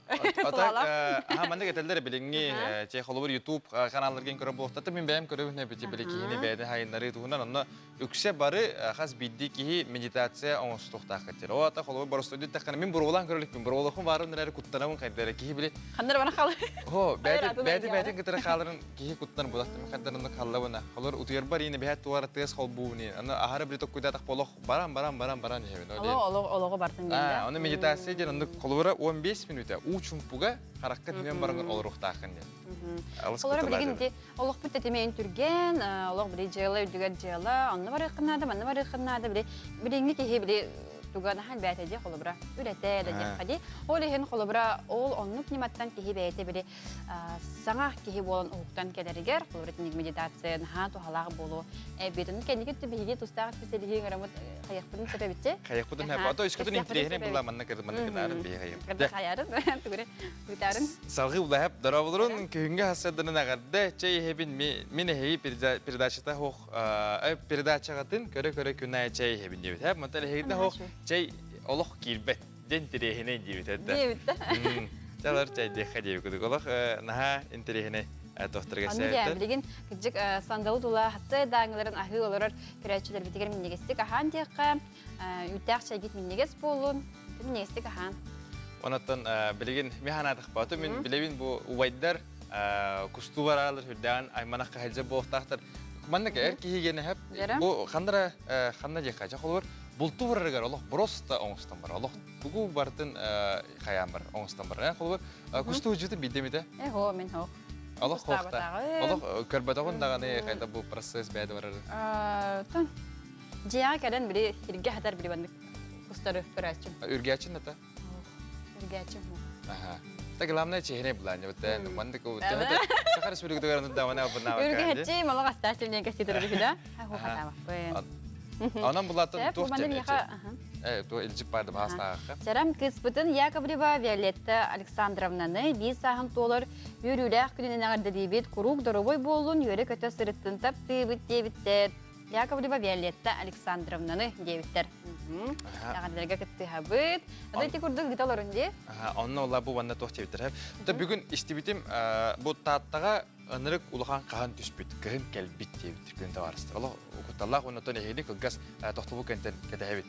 Сылаалаах. Аха маннык этэллэр билиҥҥи че холобур YouTube каналларгын көрөр буолуохтата мин бэйэм көрөбүн эбити били киһини бэйэтин хайыннарыы туһунан онно үксэ бары хас биирдии киһи медитация оҥостуохтаах кэтир. О ата холобур боростуойду эттэххинэ мин буруолаан көрөлүкпүн буруолахпын баарым эрээри куттанабын хайда эрэ киһи били Ханнар бара хаалар. О бэйэтин бэйэтин бэйэтин кытары хааларын киһи куттанар булахтым хайдар онно халлабына. Холор утуйарбар иини бэһэт туара тыас холбуубун аны аһары били токкуйдаатах олох баран баран баран баран иһэбин. Олох олоҕу бартын диэн. Оны медитация диэн оннук холобура 15 мүнүүтэ уу чумпуга харакка түмэн баран олоруохтааххын диэн. Олора билигин ити олохпут тэтимэ түргэн, олох били дьыала үрдүгэр дьыала, онно барыаххын наада, манна барыаххын наада, били билиҥҥи киһи били туга наһаа бээтэ дии холобура үлэтэ да диэххэ дии. Ол иһин холобура ол оннук ньыматтан киһи бэйэтэ били саҥа киһи буолан уһуктан кэлэригэр холобура итинник медитация наһаа туһалаах буолуо эбит. Ону кэнники биһиги тустаах специалиһи ыҥыраммыт хайахпытын сөп эбитчи. Хайахпытын сөп. Ото үскүтүн интириэһинэй була манна кырды манна гынарын биһи хайым. Хайарын тугуре ыытарын. Салгыы улаһап дорооболорун күһүҥҥү хассарданан эҕэрдэ чэй иһэбин мин эһиги передачата хоох передачаҕытын көрө-көрө күн аайы чэй иһэбин диэбит. Һэ мантан эһигитэ хоох чэй олох киирбэт диэн интэриэһинэй диэбит этэ. Диэбит да. Чалар чай диэххэ диэбит кудук олох наһаа интэриэһинэй тохторга Аны дьэ билигин кырдьык сандалы тула хатты дааҥыларын аһыы олорор көрөөччүлэрбитигэр минньигэстик аһаан диэххэ үүттээх чэйгит минньигэс буоллун минньигэстик аһаан. Онон билигин ми ханаатахпа мин билэбин бу убайдар кустуу бараалар үрдээн айманах хаһылдьа буолуохтаахтар. Маннык эр киһи генеһеп бу ханнара ханна диэххэ холобур бултуу барарыгар олох просто оҥостон бар олох тугу бартын хайаан бар оҥостон бар холобур кустуу жыты бидемите Эго мен хох. Олох хохта. Олох көрбөтөҕүн даҕаны хайда бу процесс бэйдэ барар. Тон дьиэҕэ кэлэн били сиргэ хатар били баннык кустары көрөөччүм. Үргээчин ата? Үргээчим. Аха. Та главное чехне буланя вот мандык вот Саха Республикатыгар давана бунаа. Үргээчи малага астаачым диэн кэситер бихида. Хо хатаабаппын. Онон булатын туох Э, то илдьип барды баастааҕа. Сэрам кыыспытын Яковлева Виолетта Александровнаны биир сааһын туолар үөрүүлээх күнүнэн эҕэрдэлиибит, куруук доруобай буоллун, үөрэ-көтө сырыттын таптыыбыт диэбиттэр. Яковлева Виолетта Александровнаны диэбиттэр. Эҕэрдэлэргэ кыттыһабыт. Ата ити курдук ыыта олорун дии. Онно ола бу ванна туох диэбиттэр. Та бүгүн истибитим бу Тааттаҕа ынырык улахан хаһан түспүт, кыһын кэлбит диэбиттэр күн табаарыстар. Олох кутталлаах уонна эһигини кылгас тохтобул кэнтэн кэтэһэбит.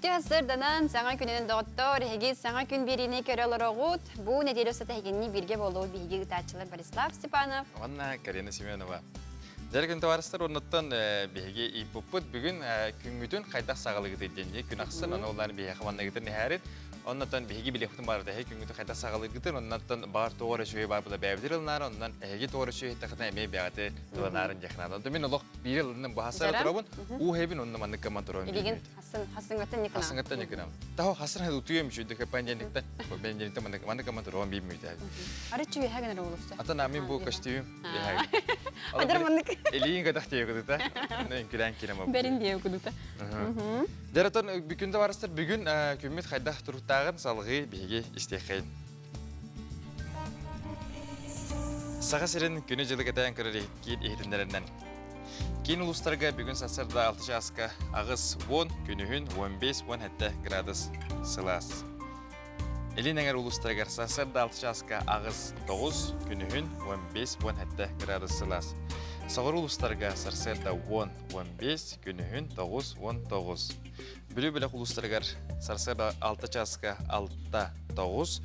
Үтүө сырданан, саҥа күнүнэн доҕоттор, эһиги саҥа күн биэриини көрө олороҕут. Бу нэдиэлэ устата эһигинни бииргэ буолуо биһиги ыытааччылар Борислав Степанов. Уонна Карина Семенова. Дьэр күн табаарыстар, оннуттан биһиги ииппуппут бүгүн күҥҥүтүн хайдах саҕалыгытый диэн күн ахсын, аны оллаан биһиэхэ манныгытын иһээрин, Оннотон биһиги билиэхпитин баарыта эһиги күҥҥүтүн хайдах саҕалыыргытын, оннотон баар тоҕо эрэ үчүгэй баар була бэйэбитин ылынаары, оннон эһиги тоҕо эрэ үчүгэй иһиттэххитинэ эмиэ бэйэҕити ылынаарын диэххэ наада. Онтон мин олох биири ылынным, бу хассара турабын, уу иһэбин, онно маннык гымман турабын Илигин хассын хассыҥҥаттан никына. Хассыҥҥаттан никына. Таһо хассын хай утуйам үчүгэй пандемиктан. Пандемиктан маннык маннык гымман турабын биир мүйтэ. Арыччы үөһэ гынар олуста. Атын амин бу көстүүм. Адар маннык. Илиин кэтэх диэ кудута. Үҥкүлээн киирем. Бэрин диэ кудута. Дьэ, оттон бүгүн табаарыстар, бүгүн күммүт хайдах туруктааҕын салҕыы биһиги истиэххэйин. Саха сирин күнү-дьылы кэтээн көрөр киин иһитиннэринэн. Киин улуустарга бүгүн сарсыарда 6 чааска аҕыс 10, күнүһүн 15-17 градус сылаас. Илин эҥэр улуустарыгар сарсыарда 6 чааска аҕыс 9, күнүһүн 15-17 градус сылаас. Соҕуруу улуустарга сарсыарда 10-15, күнүһүн 9-19. Бүлүү бөлөх улуустарыгар сарсыарда 6 чааска 6-9,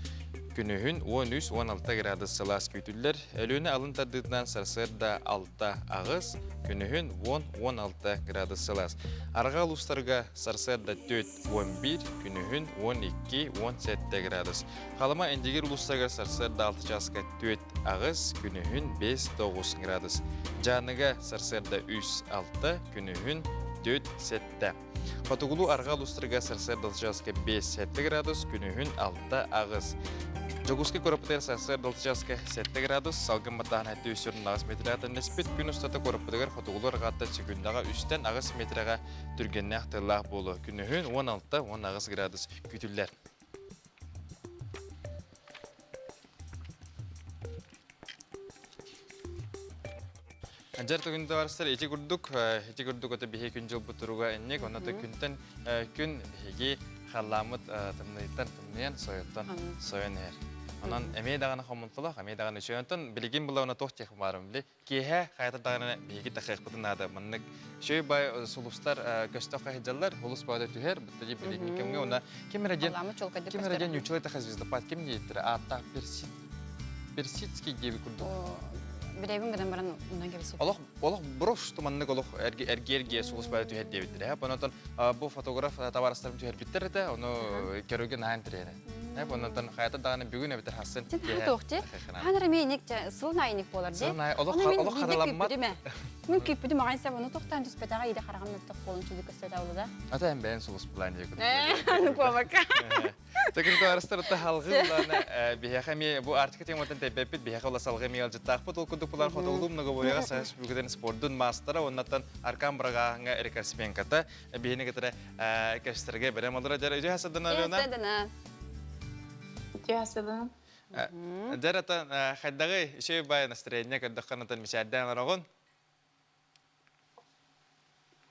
күнүһүн 13-16 градус сылаас күүтүллэр. Өлүөнэ алын тардыытынан сарсыарда 6-8, күнүһүн 10-16 градус сылаас. Арҕаа улуустарга сарсыарда 4-11, күнүһүн 12-17 градус. Халыма Индигир улуустарыгар сарсыарда 6 чааска 4-8, күнүһүн 5-9 градус. Дьааныга сарсыарда 3-6, күнүһүн 4-7. Хотугулуу арҕаа улуустарга сарсыарда 6 чааска 5-7 градус, күнүһүн 6-8. Дьокуускай куораппытыгар сарсыарда 6 чааска 7 градус, салгын баттааһын 748 метрэ тэннэспит. Күн устата куораппытыгар хотугулуу арҕааттан секундаҕа 3-тэн 8 метрэҕэ түргэннээх тыаллаах буолуо. Күнүһүн 16-18 градус күүтүллэр. Дьэр түгүн барыстар ити курдук, ити курдук это биһи күн дьылбыт туруга инник, онно да күнтэн күн биһиги халлааммыт тымныйыттан тымныйан, сойоттон сойон иһэр. Онон эмиэ даҕаны хомунталах, эмиэ даҕаны үчүгэй. Онтон билигин булла туох диэх баарым били киэһэ хайата даҕаны биһиги тахыахпытын наада. Маннык үчүгэй бай сулустар көстөх хаһыдьаллар, улус баҕата түһэр, быттади билигин кэмҥэ уна ким эрэ диэн ким эрэ диэн ньучулай таха звездопад ким диэттэрэ ааттаах Персид Персидский диэби курдук. Билэбин гынан баран онон кэбисип. Олох олох брош туманнык олох эргиэргиэ сулус бары түһэр диэбиттэрэ. Онон бу фотограф табаарыстарым түһэрбиттэр этэ, ону көрүүгэ наһаа интэриэһинэй. Онон хайата даҕаны бүгүн эбэтэр хассын. Туох дии? Ханар эмиэ иник сыл наайыник буолар дии. Сыл наай олох олох хараламмат. Мин күүппүтүм аҕай сеп ону тохтоон түспэтэҕэ иде хараҕым мөлтөх буолун чүдү көстөтө да. Ата эн бэйэн сулус булаан диye Аны куобакка. Секретарыстар халгы булаана биһиэхэ эмиэ бу Арктика тематын тэйбэппит биһиэхэ ула салгы эмиэ ыалдьыттаахпыт ол курдук булар хотугулуу многоборьеҕа Саха Республикатын спордун маастара уоннаттан Аркан Бырагааһыҥҥа рекордсменката биһини кытары кэпсэтэргэ бэлэм олорор дьэр үтүө хасадана Алена Үтүө Үтүө хасадана Дьэр ата хайдаҕый үчүгэй бай настроение көрдөххө натан мичээрдээн олороҕун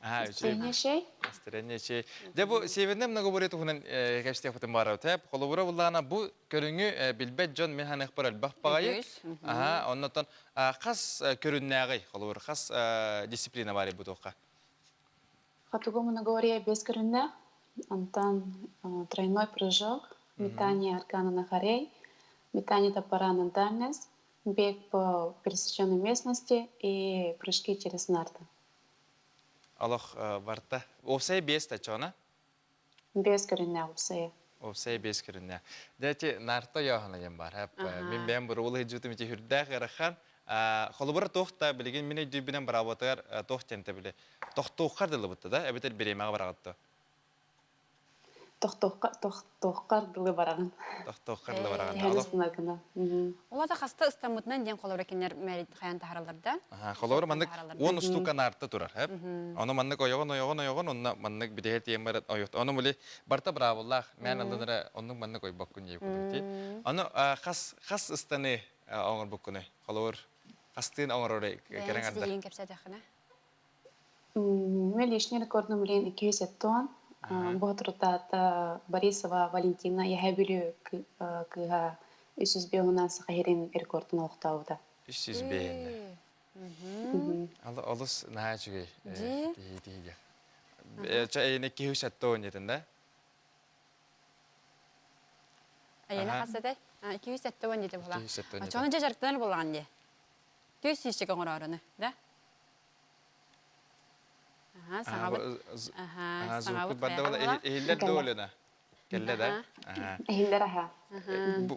Настроение шей. Настроение шей. Дьэ бу северный многоборье туһунан кэпсэтиэхпитин баарабыт. Холобура буллаҕына бу көрүҥү билбэт дьон мин ханыахпар элбэх баҕайы. Аха, оннотон хас көрүннээҕий холобур хас дисциплина баар бу туохха? Хотугу многоборье без көрүннээх. Онтон тройной прыжок, метание аркана на хорей, метание топора на дальность, бег по пересеченной местности и прыжки через нарты. Олох барта. Уопсай биэс тачона? Биэс көрүннэ уопсайа. Уопсай биэс көрүннэ. Дьэ нарта йоохана диэн бар. Мин бэйэм буруул иһдьүтүм ити хүрдээх ыарахан. Холобура туох та билигин мин өйдүүбүнэн бараабытыгар туох диэн били тохтуоххар дылыбытта да эбэтэр бириэмэҕэ бараҕытта. Тохтуоххар дылы бараҕын. Тохтуоххар дылы бараҕын. Түһэн ыстынаргына. Улата хаста ыстаммытынан диэн холобура кинилэр хайан таһараллар да. Холобура маннык 10 устуука наарта турар. Ону маннык ойоҕун ойоҕун ойоҕун онно маннык бидэһэ тиийэн баран ойохт. Ону мули барта браавыллаах мээн аллынара оннук маннык ойбоккун диye курдук. Ону хас хас ыстаны оҥорбуккунуй? Холобур хастыын оҥорор кэрэҥ ардар. Ситиһиин кэпсээтэххинэ. Мен личный рекордум билин 270. Боотурутаата Борисова Валентина Яһэ Бүлүү кыыһа 305 саха сирин рекордун олохтообута. 305 Олус наһаа үчүгэй. Тиһиге. Ча эйне 270 диэтин да? Эйиэнэ хас этэй? 270 диэтэ буолла. Оччоҕуна дьэ дьарыктанар буоллаҕын дии. Түс сүүсчэкэ оҥороруну, да? Аха, саҥабыт. Аха, саҥабыт барда буолла. Иһиллэр да Олена? Кэллэ да? Иһиллэр аха.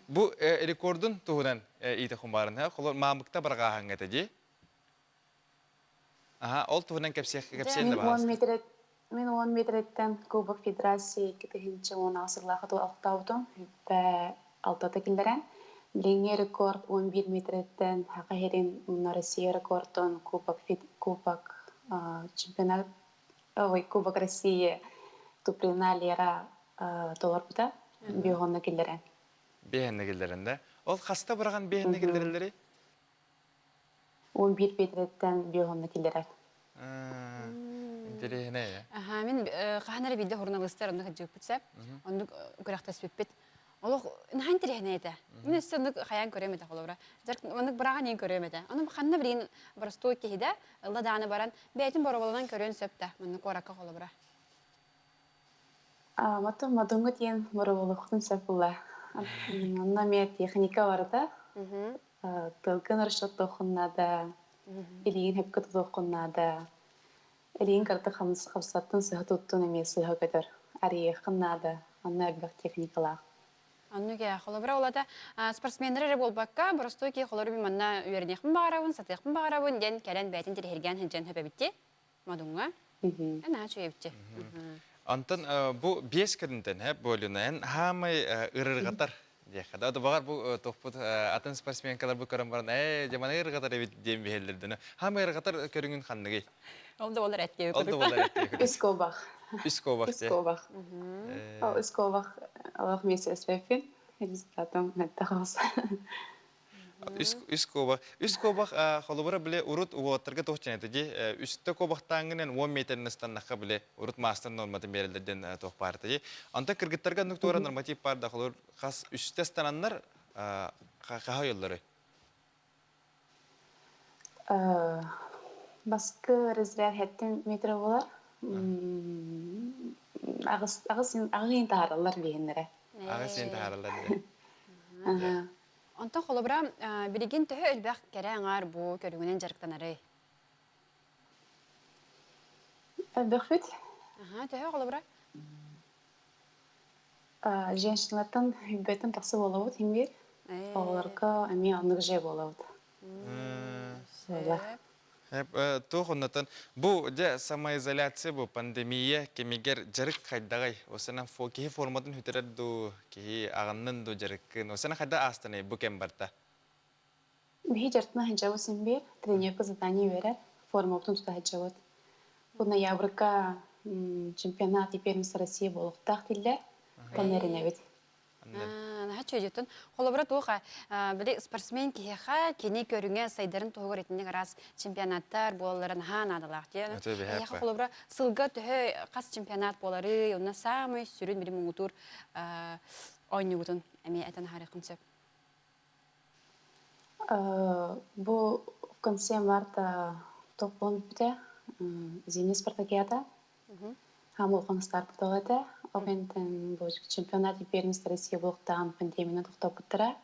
Бу рекордун туһунан иитэ хумбарын, холор маамыкта барҕааһыҥҥа этэ дии. Аха, ол туһунан кэпсиэх кэпсиэн да баҕаласта. Мин уон метрэттэн Кубок Федерации 2018 сыллаахы олохтообутум. Хүппэ алтата киллэрэн. Билиҥҥи рекорд 11 метрэттэн Саха сирин уонна Россия рекордун Кубок Кубок чемпионат ой, Кубок России Туприна Лера толорбута. Биэһонно киллэрэн. Биэһэннэ киллэрэн да. Ол хаста быраҕан биэһэннэ киллэрэллэрий? 11 метрэттэн биэһонно киллэрэр. Интэриэһинэй ээ. Аха, мин хаһан эрэ биирдэ суруналыыстар оннук сылдьыбыппыт сөп. Оннук күрэхтэспиппит. Олох наһаа интэриэһинэй этэ. Мин өссө оннук хайаан көрүөм этэ холобура. Оннук быраҕан иһин көрүөм этэ. Ону ханна билигин боростуой киһи да ылла даҕаны баран бэйэтин боруобаланан көрүөн сөп да манна куоракка холобура. Матым модуҥҥу диэн боруобалыахпытын сөп буолла. Онно эмиэ техника барыта. Тылгын расчеттуоххун наада, илиигин сөпкө тутуоххун наада. Илиигин кыратык хамсаттын, сыһа туттун эмиэ сыһа көтөр. Арыйыаххын наада, онно элбэх техникалаах. Оннук ээ, холобура олата спортсменнар эрэ буолбакка, боростуой киһи холору мин манна үөрэниэхпин баҕарабын, сатыахпын баҕарабын диэн кэлэн бэйэтин тириһиргээн сылдьан хөпөбүтти Модуҥҥа. Наһаа үчүгэйбитчи. Онтон бу биэс көрүнтэн һэ буолунайын хаамай ырырҕатар диэххэ да баҕар бу тохпут атын спортсменкалар бу көрөн баран ээ дьаманы ырырҕатар эбит диэн биһэллэрдэнэ хаамай ырырҕатар көрүҥүн ханныгый Ол да болар эттиэ Ол да болар эттиэ Үс куобах. Үс куобах. Үс куобах. Үс куобах олох месяц Результатом мэлтэх Үс куобах. Үс куобах холобура бile урут уолаттарга туох диэн этэ дии үстэ куобахтааҥҥынан 10 метрин ыстаннахха бile урут маастар норматын биэрэллэр диэн туох баар этэ дии. Онтон кыргыттарга оннук туора норматив баар да холобур хас үстэ ыстананнар хаһа ойоллоруй? Баскы разряд хэттин метр болар. Аҕыс аҕыс аҕыс таһаараллар биһиннэрэ. Аҕыс иин таһаараллар дии. Онтон холобура билигин төһө элбэх кэрэ аҥаар бу көрүҥүнэн дьарыктанарый? Элбэхпит. Аха, төһө холобура? Женщиналартан үбэтин тахсы буолабыт иҥгир. Оҕолорго эмиэ оннук же буолабыт. Туох оннотон бу дьэ самоизоляция бу пандемия кэмигэр дьарык хайдаҕай? Осанан киһи форматын сүтэрэр дуу, киһи аҕыннын дуу дьарыккын. Осана хайда аастанай бу кэм барта? Биһи дьарытына сылдьабыт син биир, тренировка задание үөрэр, формабытын тута сылдьабыт. Бу ноябрьга чемпионат и первенство России буолуохтаах дииллэр, онно эрэнэбит. Наһаа чүөдьүттэн. Холобура туох били спортсмен киһиэхэ кини көрүҥэ сайдарын туһугар итинник араас чемпионаттар буолаллара наһаа наадалаах диэн. Эйиэхэ холобура сылга төһө хас чемпионат буоларый, онно саамай сүрүн били муҥутуур оонньуубутун эмиэ этэн аһарыаххын сөп. Бу в конце марта топ буолан бүппүтэ. Зимний спартакиада. Хаамылҕан старт этэ. Ол кэнниттэн бу чемпионат первенства России буолуохтааҕын пандемияны тохтоппуттара.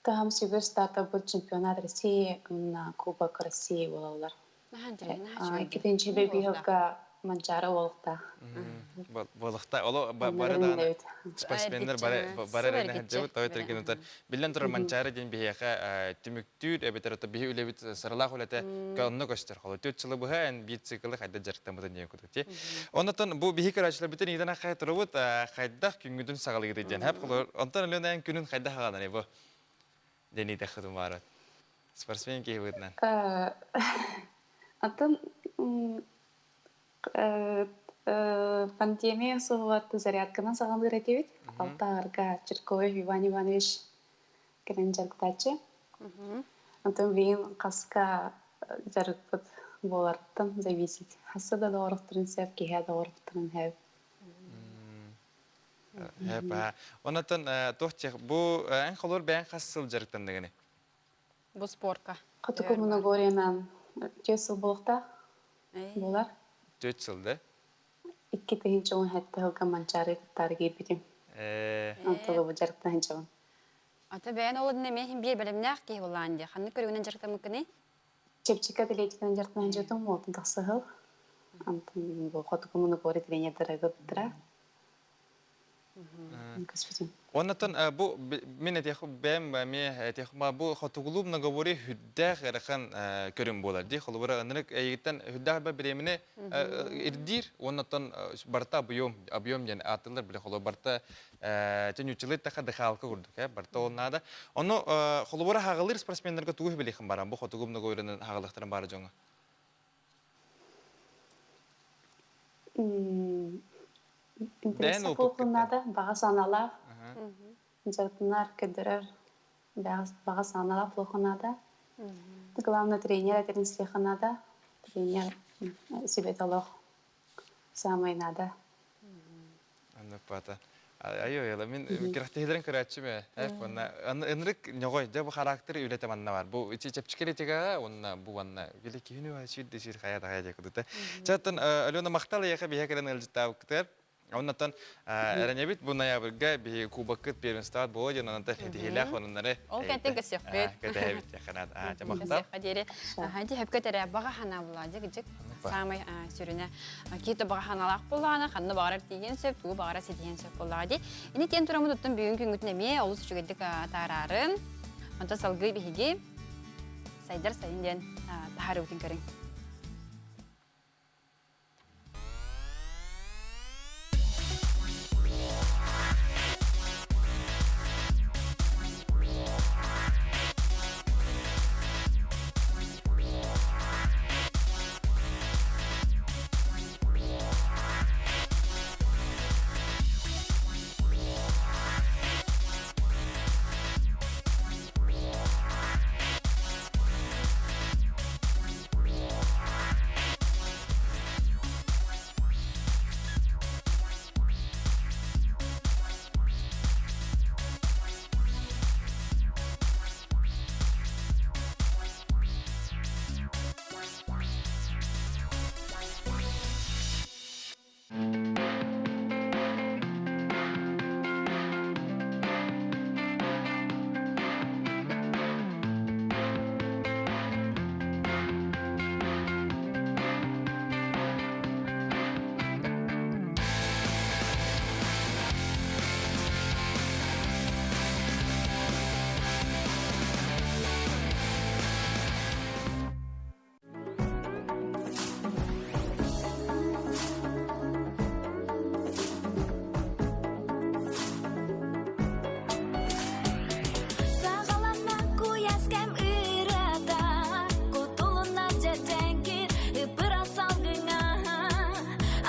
Таһым сүгүр стартабыт чемпионат России уонна Кубок России буолаллар. Иккитинчи бэбиһылга Манчаары буолуохтаах. Буолуохтаах. Оло бары даҕаны спортсменнар бары бары эрэнэ сылдьабыт. Той түргэн Биллэн турар Манчаары диэн биһиэхэ түмүктүүр эбэтэр ото биһи үлэбит сыралаах үлэтэ онно көстөр. Холо 4 сылы быһа эн биир циклы хайда дьарыктаммытын диэн курдук ти. Оннотон бу биһи көрөөччүлэрбитин ыйытан ахай турабыт хайдах күҥҥүтүн саҕалыгыт диэн. Хэп холор онтон Алена эн күнүн хайдах аҕанар бу диэн ыйытаххытын баарат. Спортсмен киһи быһыытынан. Атын пандемия суоҕар зарядканан саҕалыыр этибит. Алта аҥарга Чиркоев Иван Иванович кэлэн дьарыктааччы. Онтон билигин хаска дьарыкпыт буоларыттан зависит. Хасса да доҕорохторун сөп, киһи доҕорохторун сөп. Эпа. Онотон туох бу эн холор бэйэн хас сыл дьарыктанныгыный? Бу спорка. Хотугу Моногориянан 4 сыл буолуохтаах буолар. 4 сыл да? 2017 сылга Манчаары кыттаары киирбитим. Онтон бу дьарыктаһын чабын. Ата бэйэн ол эмиэ иһин биир бэлэмнээх киһи буолаан дии. Ханнык көрүҥүнэн дьарыктаммыккыный? Чэпчэки атлетиканан дьарыктаһан дьотум уотун тахсыһыл. Антон бу хотугу моногори тренердара ыгыптара. Оннотон бу мин этиэх бэйэм эмиэ этиэх бу хотугулуу многоборье үрдээх ыарахан көрүҥ буолар дии. Холобура ынырык эйигиттэн үрдээх элбэх бириэмэни ирдиир. Оннотон барыта объем объем диэн ааттыыллар биле холобура барыта төнүүччүлэр таха дыхалка курдук э барыта ол наада. Ону холобура хаҕылыыр спортсменнарга тугу билиэхин баран бу хотугу многоборьенан хаҕылыахтарын баара дьоҥо. Интэриэстээх буолуоххун баҕа санаалаах, дьарыктанар, көрдөрөр баҕа санаалаах буолуохха наада. Главное тренер этэрин истиэххэ наада. Тренер сүбэтэ олох саамай наада. Анныппата. Айой, мин кирахтиһилерин көрөөччүм ээ. Уонна ынырык ньоҕой, дьэ бу характер үлэтэ манна бар. Бу ити чэпчэки уонна бу уонна били киһини сүүрдэ сүүр хайа да хайа диэки кудута. Чаттан Алена махтал эйиэхэ биһиэхэ кэлэн ыалдьыттаабыккытыгар. Оннотон эрэнэбит бу ноябрьга биһи кубоккыт первенствоҕа буолуо диэн онон этиһиилээх онуннары Ол кэнтэн көсүөхпүт. Көтөһөбүт яханат. Аа, дьэ махтал. Диэри. Ди хөпкө терэ баҕа ханаабыла дьик Саамай сүрүнэ киһи баҕа ханалаах буоллаҕына ханна баҕарар тиийиэн сөп, тугу баҕарар ситиһиэн сөп буоллаҕа дии. Ини тиэн тураммыт оттон бүгүн күҥҥүтүн эмиэ олус үчүгэйдик атаараарын. Онтон салгыы биһиги сайдар сайын диэн таһаарыыбытын көрүҥ. Саҕаланна куйаас кэм ырыата, кутулунна дьэдьэҥкир ыпыра салгыҥа.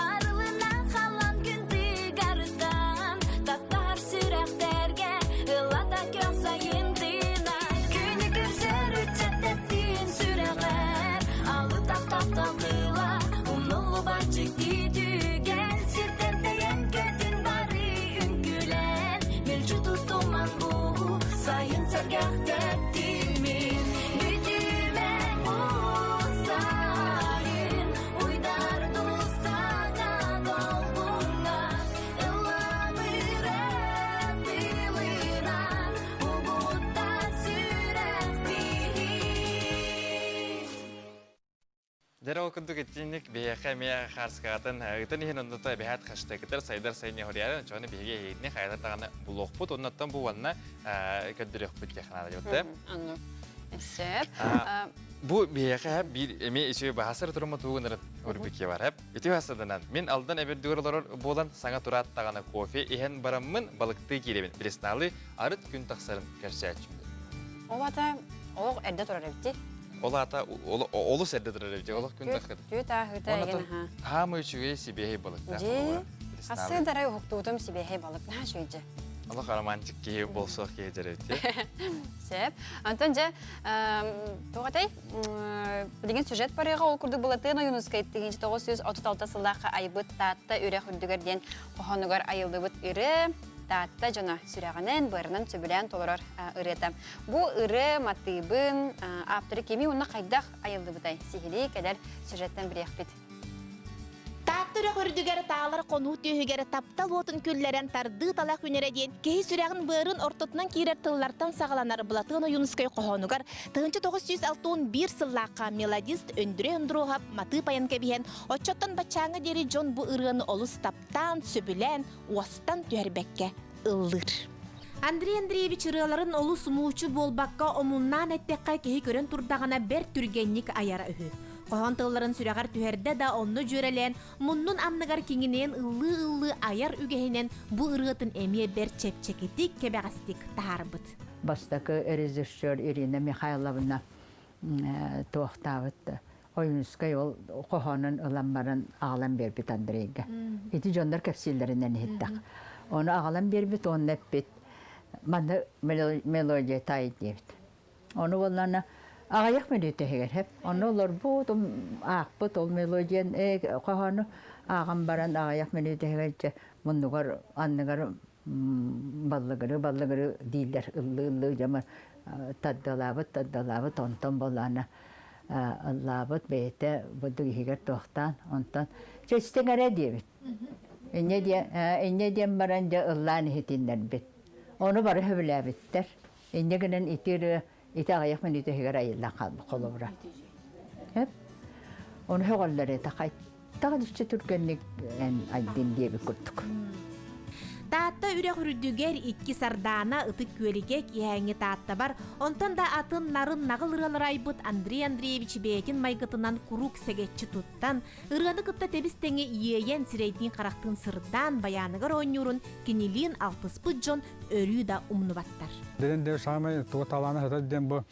Арылына халан күн тыгарыттан, таптаһар сүрэхтэргэ ылата көх сайын тыына. Күнү көрсөр ыччат тэптиин сүрэҕэр, алытах таптал тыла, умнуллубат дьикти түгэн, сиртэн тэйэн көтүн бары үҥкүүлэн, мүлдьү тутуман бу сайын сэргэх тэптимин. Бүтүмэ бу сайын, уйдар дустана долгуҥҥа, ылланыр тылынан, угутта сүрэх биһи. Дьэ ол курдук итинник биһиэхэ эмиэ хаарскаатын ыытан иһин оннута эбэһээт хаштыгытар сайдар сайын хоруйарын чону биһиги эһигини хайата даҕаны булуохпут оннуттан бу уонна көрдөрүөхпүт диэх наада дьыбытта. Анну. Сөп. Бу биһиэхэ биир эмиэ үчүгэй баһасар турума тугунарын урбикке бар хэп. Ити басаданан мин алдан эбирдүгэр олорор буолан саҥа тураат даҕаны кофе иһэн бараммын балыктыы киирэбин. Билеснаалы арыт күн тахсарын көрсөөччүмүн. Ол ата олох эрдэ турар эбити. Ол аата олус эрдэ турар эбит. Олох күн таххыт. Түүт ааһыыта эгин аха. Хаамы үчүгэй сибиэһэй балыктаах. Дьи. Хасы дарай уһуктуутум сибиэһэй балык наһаа үчүгэй Олох романтик киһи болсуох киһи дьэрэбит. Сөп. Онтон дьэ туох этэй? Билигин сюжет барыаҕа ол курдук Былатыан Ойуунускай 1936 сыллаахха айбыт Таатта үрэх үрдүгэр диэн хоһоонугар айыллыбыт ырыа Таатта дьоно сүрэҕинэн, быарынан сөбүлээн толорор ырыата. Бу ырыа матыыбын ааптары кими уонна хайдах айыллыбытай? Сиһилии кэлэр сюжеттэн билиэхпит. Таатта үрэх үрдүгэр таалар хонуу түөһүгэр таптал уотун күллэрэн тардыы талах үнэрэ диэн киһи сүрэҕин быарын ортотунан киирэр тыллартан саҕаланар Былатыан Ойуунускай хоһоонугар 1961 сыллаахха мелодист Өндүрэй Ондуруоһап матыып айан кэбиһэн, оччоттон баччааҥҥа диэри дьон бу ырыаны олус таптаан, сөбүлээн, уостан түһэрбэккэ ыллыыр. Андрей Андреевич ырыаларын олус муучу буолбакка омуннаан эттэххэ киһи көрөн турдаҕына бэрт түргэнник айара үһү. Хоһоон тылларын сүрэҕэр түһэрдэ да онно дьүөрэлээн, муннун анныгар киҥинэйэн ыллыы-ыллыы айар үгэһинэн бу ырыатын эмиэ бэрт чэпчэкитик, кэбэҕэстик таһаарбыт. Бастакы режиссер Ирина Михайловна туохтаабыт Ойуунускай ол хоһоонун ылан баран аҕалан биэрбит Андрейга. Ити дьоннор кэпсииллэринэн иһиттэх. Ону аҕалан биэрбит уонна эппит манна мелодия тай диэбит. Ону буоллаана аҕыйах мүнүүтэ иһигэр хэп. Ону олорбут, аахпыт ол мелодиян хоһоону ааҕан баран аҕыйах мүнүүтэ иһигэр дьэ муннугар анныгар баллыгыры баллыгыры дииллэр ыллыы-ыллыы дьэ тардалаабыт тардалаабыт онтон буоллаана ыллаабыт бэйэтэ бурдук иһигэр туохтаан онтон чэчтиҥ эрэ диэбит инньэ диэн инньэ диэн баран дьэ ыллаан иһитиннэрбит ону бары сөбүлээбиттэр инньэ гынан ити ырыа ити аҕыйах мүнүүтэ иһигэр айыллан хаалбыт холобура ону сөҕөллөр этэ Таҕа дьиччэ түргэнник эн айдын диэбит курдук. Таатта үрэх үрдүгэр икки сардаана ытык күөлүгэ киэһээҥҥи Тааттабар, онтон да атын нарын наҕыл ырыалары айбыт Андрей Андреевич бэйэтин майгытынан куруук сэгэччи туттан, ырыаны кытта тэбис-тэҥэ иэйэн сирэйдиин-харахтыын сырдаан байааныгар оонньуурун кинилиин алтыспыт дьон өрүү да умнубаттар. Дирин де самай туга талаана сытар диэн бу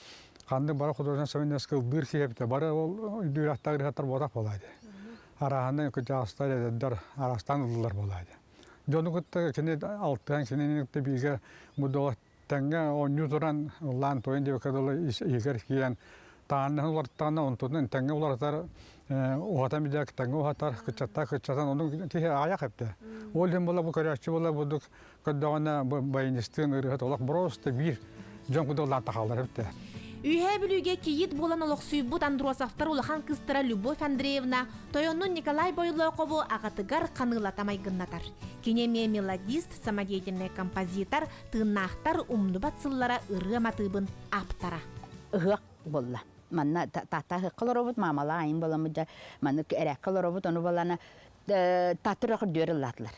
ханнык бары художественный современность ылбыыр киһи эбитэ бары ол үрдүүрахтаах ырыһаттар буотах буолаады. Арааһынай кырдьаҕастар эдэрдэр араастаан ыллылар буолаады. Дьону кытта кини алтыһан кинини кытта бииргэ бу тэҥҥэ оонньуу туран ыллаан туойан диэбиккэ дылы иһигэр киирэн тааннаһын уларыттаҕына онтунан тэҥҥэ уларытар уһатан билэр тэҥҥэ уһатар кыччаттаа кыччатан ону киһи аҕыйах эптэ. Ол иһин була бу көрөөччү була бурдук көрдөҕүнэ бу баянистыын ырыаһыт олох просто биир дьон курдук ыллаан тахаллар эбит Үөһээ Бүлүүгэ кийиит буолан олохсуйбут Андросовтар улахан кыыстара Любовь Андреевна тойонун Николай Бойлоохову аҕатыгар ханыылата майгыннатар. Кини эмиэ мелодист, самодеятельнай композитор, тыыннаахтар умнубат сыллара ырыа матыыбын ааптара. Ыһыах буолла. Манна таатта ыһыахха олоробут, маамалаах айын буоламмыт дьэ маннык эрээккэ олоробут, ону буолана тааттар үрдүөр ыллаатылар.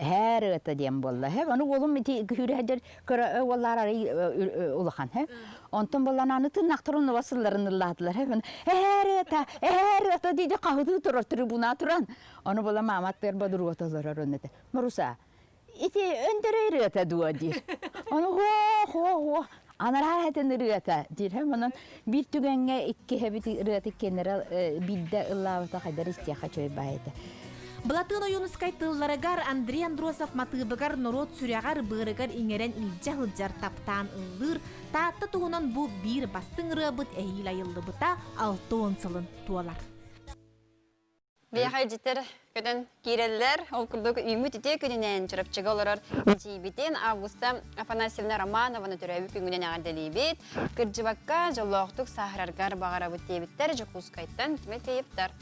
Һээр ыата диэн буолла. Һэ, ону уолум ити күһүүрэ кыра уоллаар арый улахан. Һэ. Онтон буоллан аны тыннахтар оннуба сылларын ыллаатылар. Һэ, ээр ыата, ээр ыата диди хаһытыы турар трибуна туран. Ону була мааматтар бодуруота олорор онно этэ. Маруса, ити өндөрө ырыата дуо диир. Ону хо хо хо анараа хэтин ырыата диир. Һэ, онон биир түгэҥҥэ икки хэбит ырыаты кенерал биирдэ ыллаабыта хайдар истиэхэ чөй баайыта. Былатыан Ойуунускай тылларыгар Андрей Андросов матыыбыгар норуот сүрэҕэр, быарыгар иҥэрэн илдьэ сылдьар таптаан ыллыыр Таатта туһунан бу биир бастыҥ ырыабыт эһиил айыллыбыта 60 сылын туолар. Биһиэхэ илдьиттэр көтөн киирэллэр. Ол курдук үүммүт үтүө күнүнэн Чурапчыга олорор эдьиийбитин Августа Афанасьевна Романованы төрөөбүт күҥҥүнэн эҕэрдэлиибит. Кырдьыбакка дьоллоохтук сааһыраргар баҕарабыт диэбиттэр Дьокуускайтан Тимофеевтар.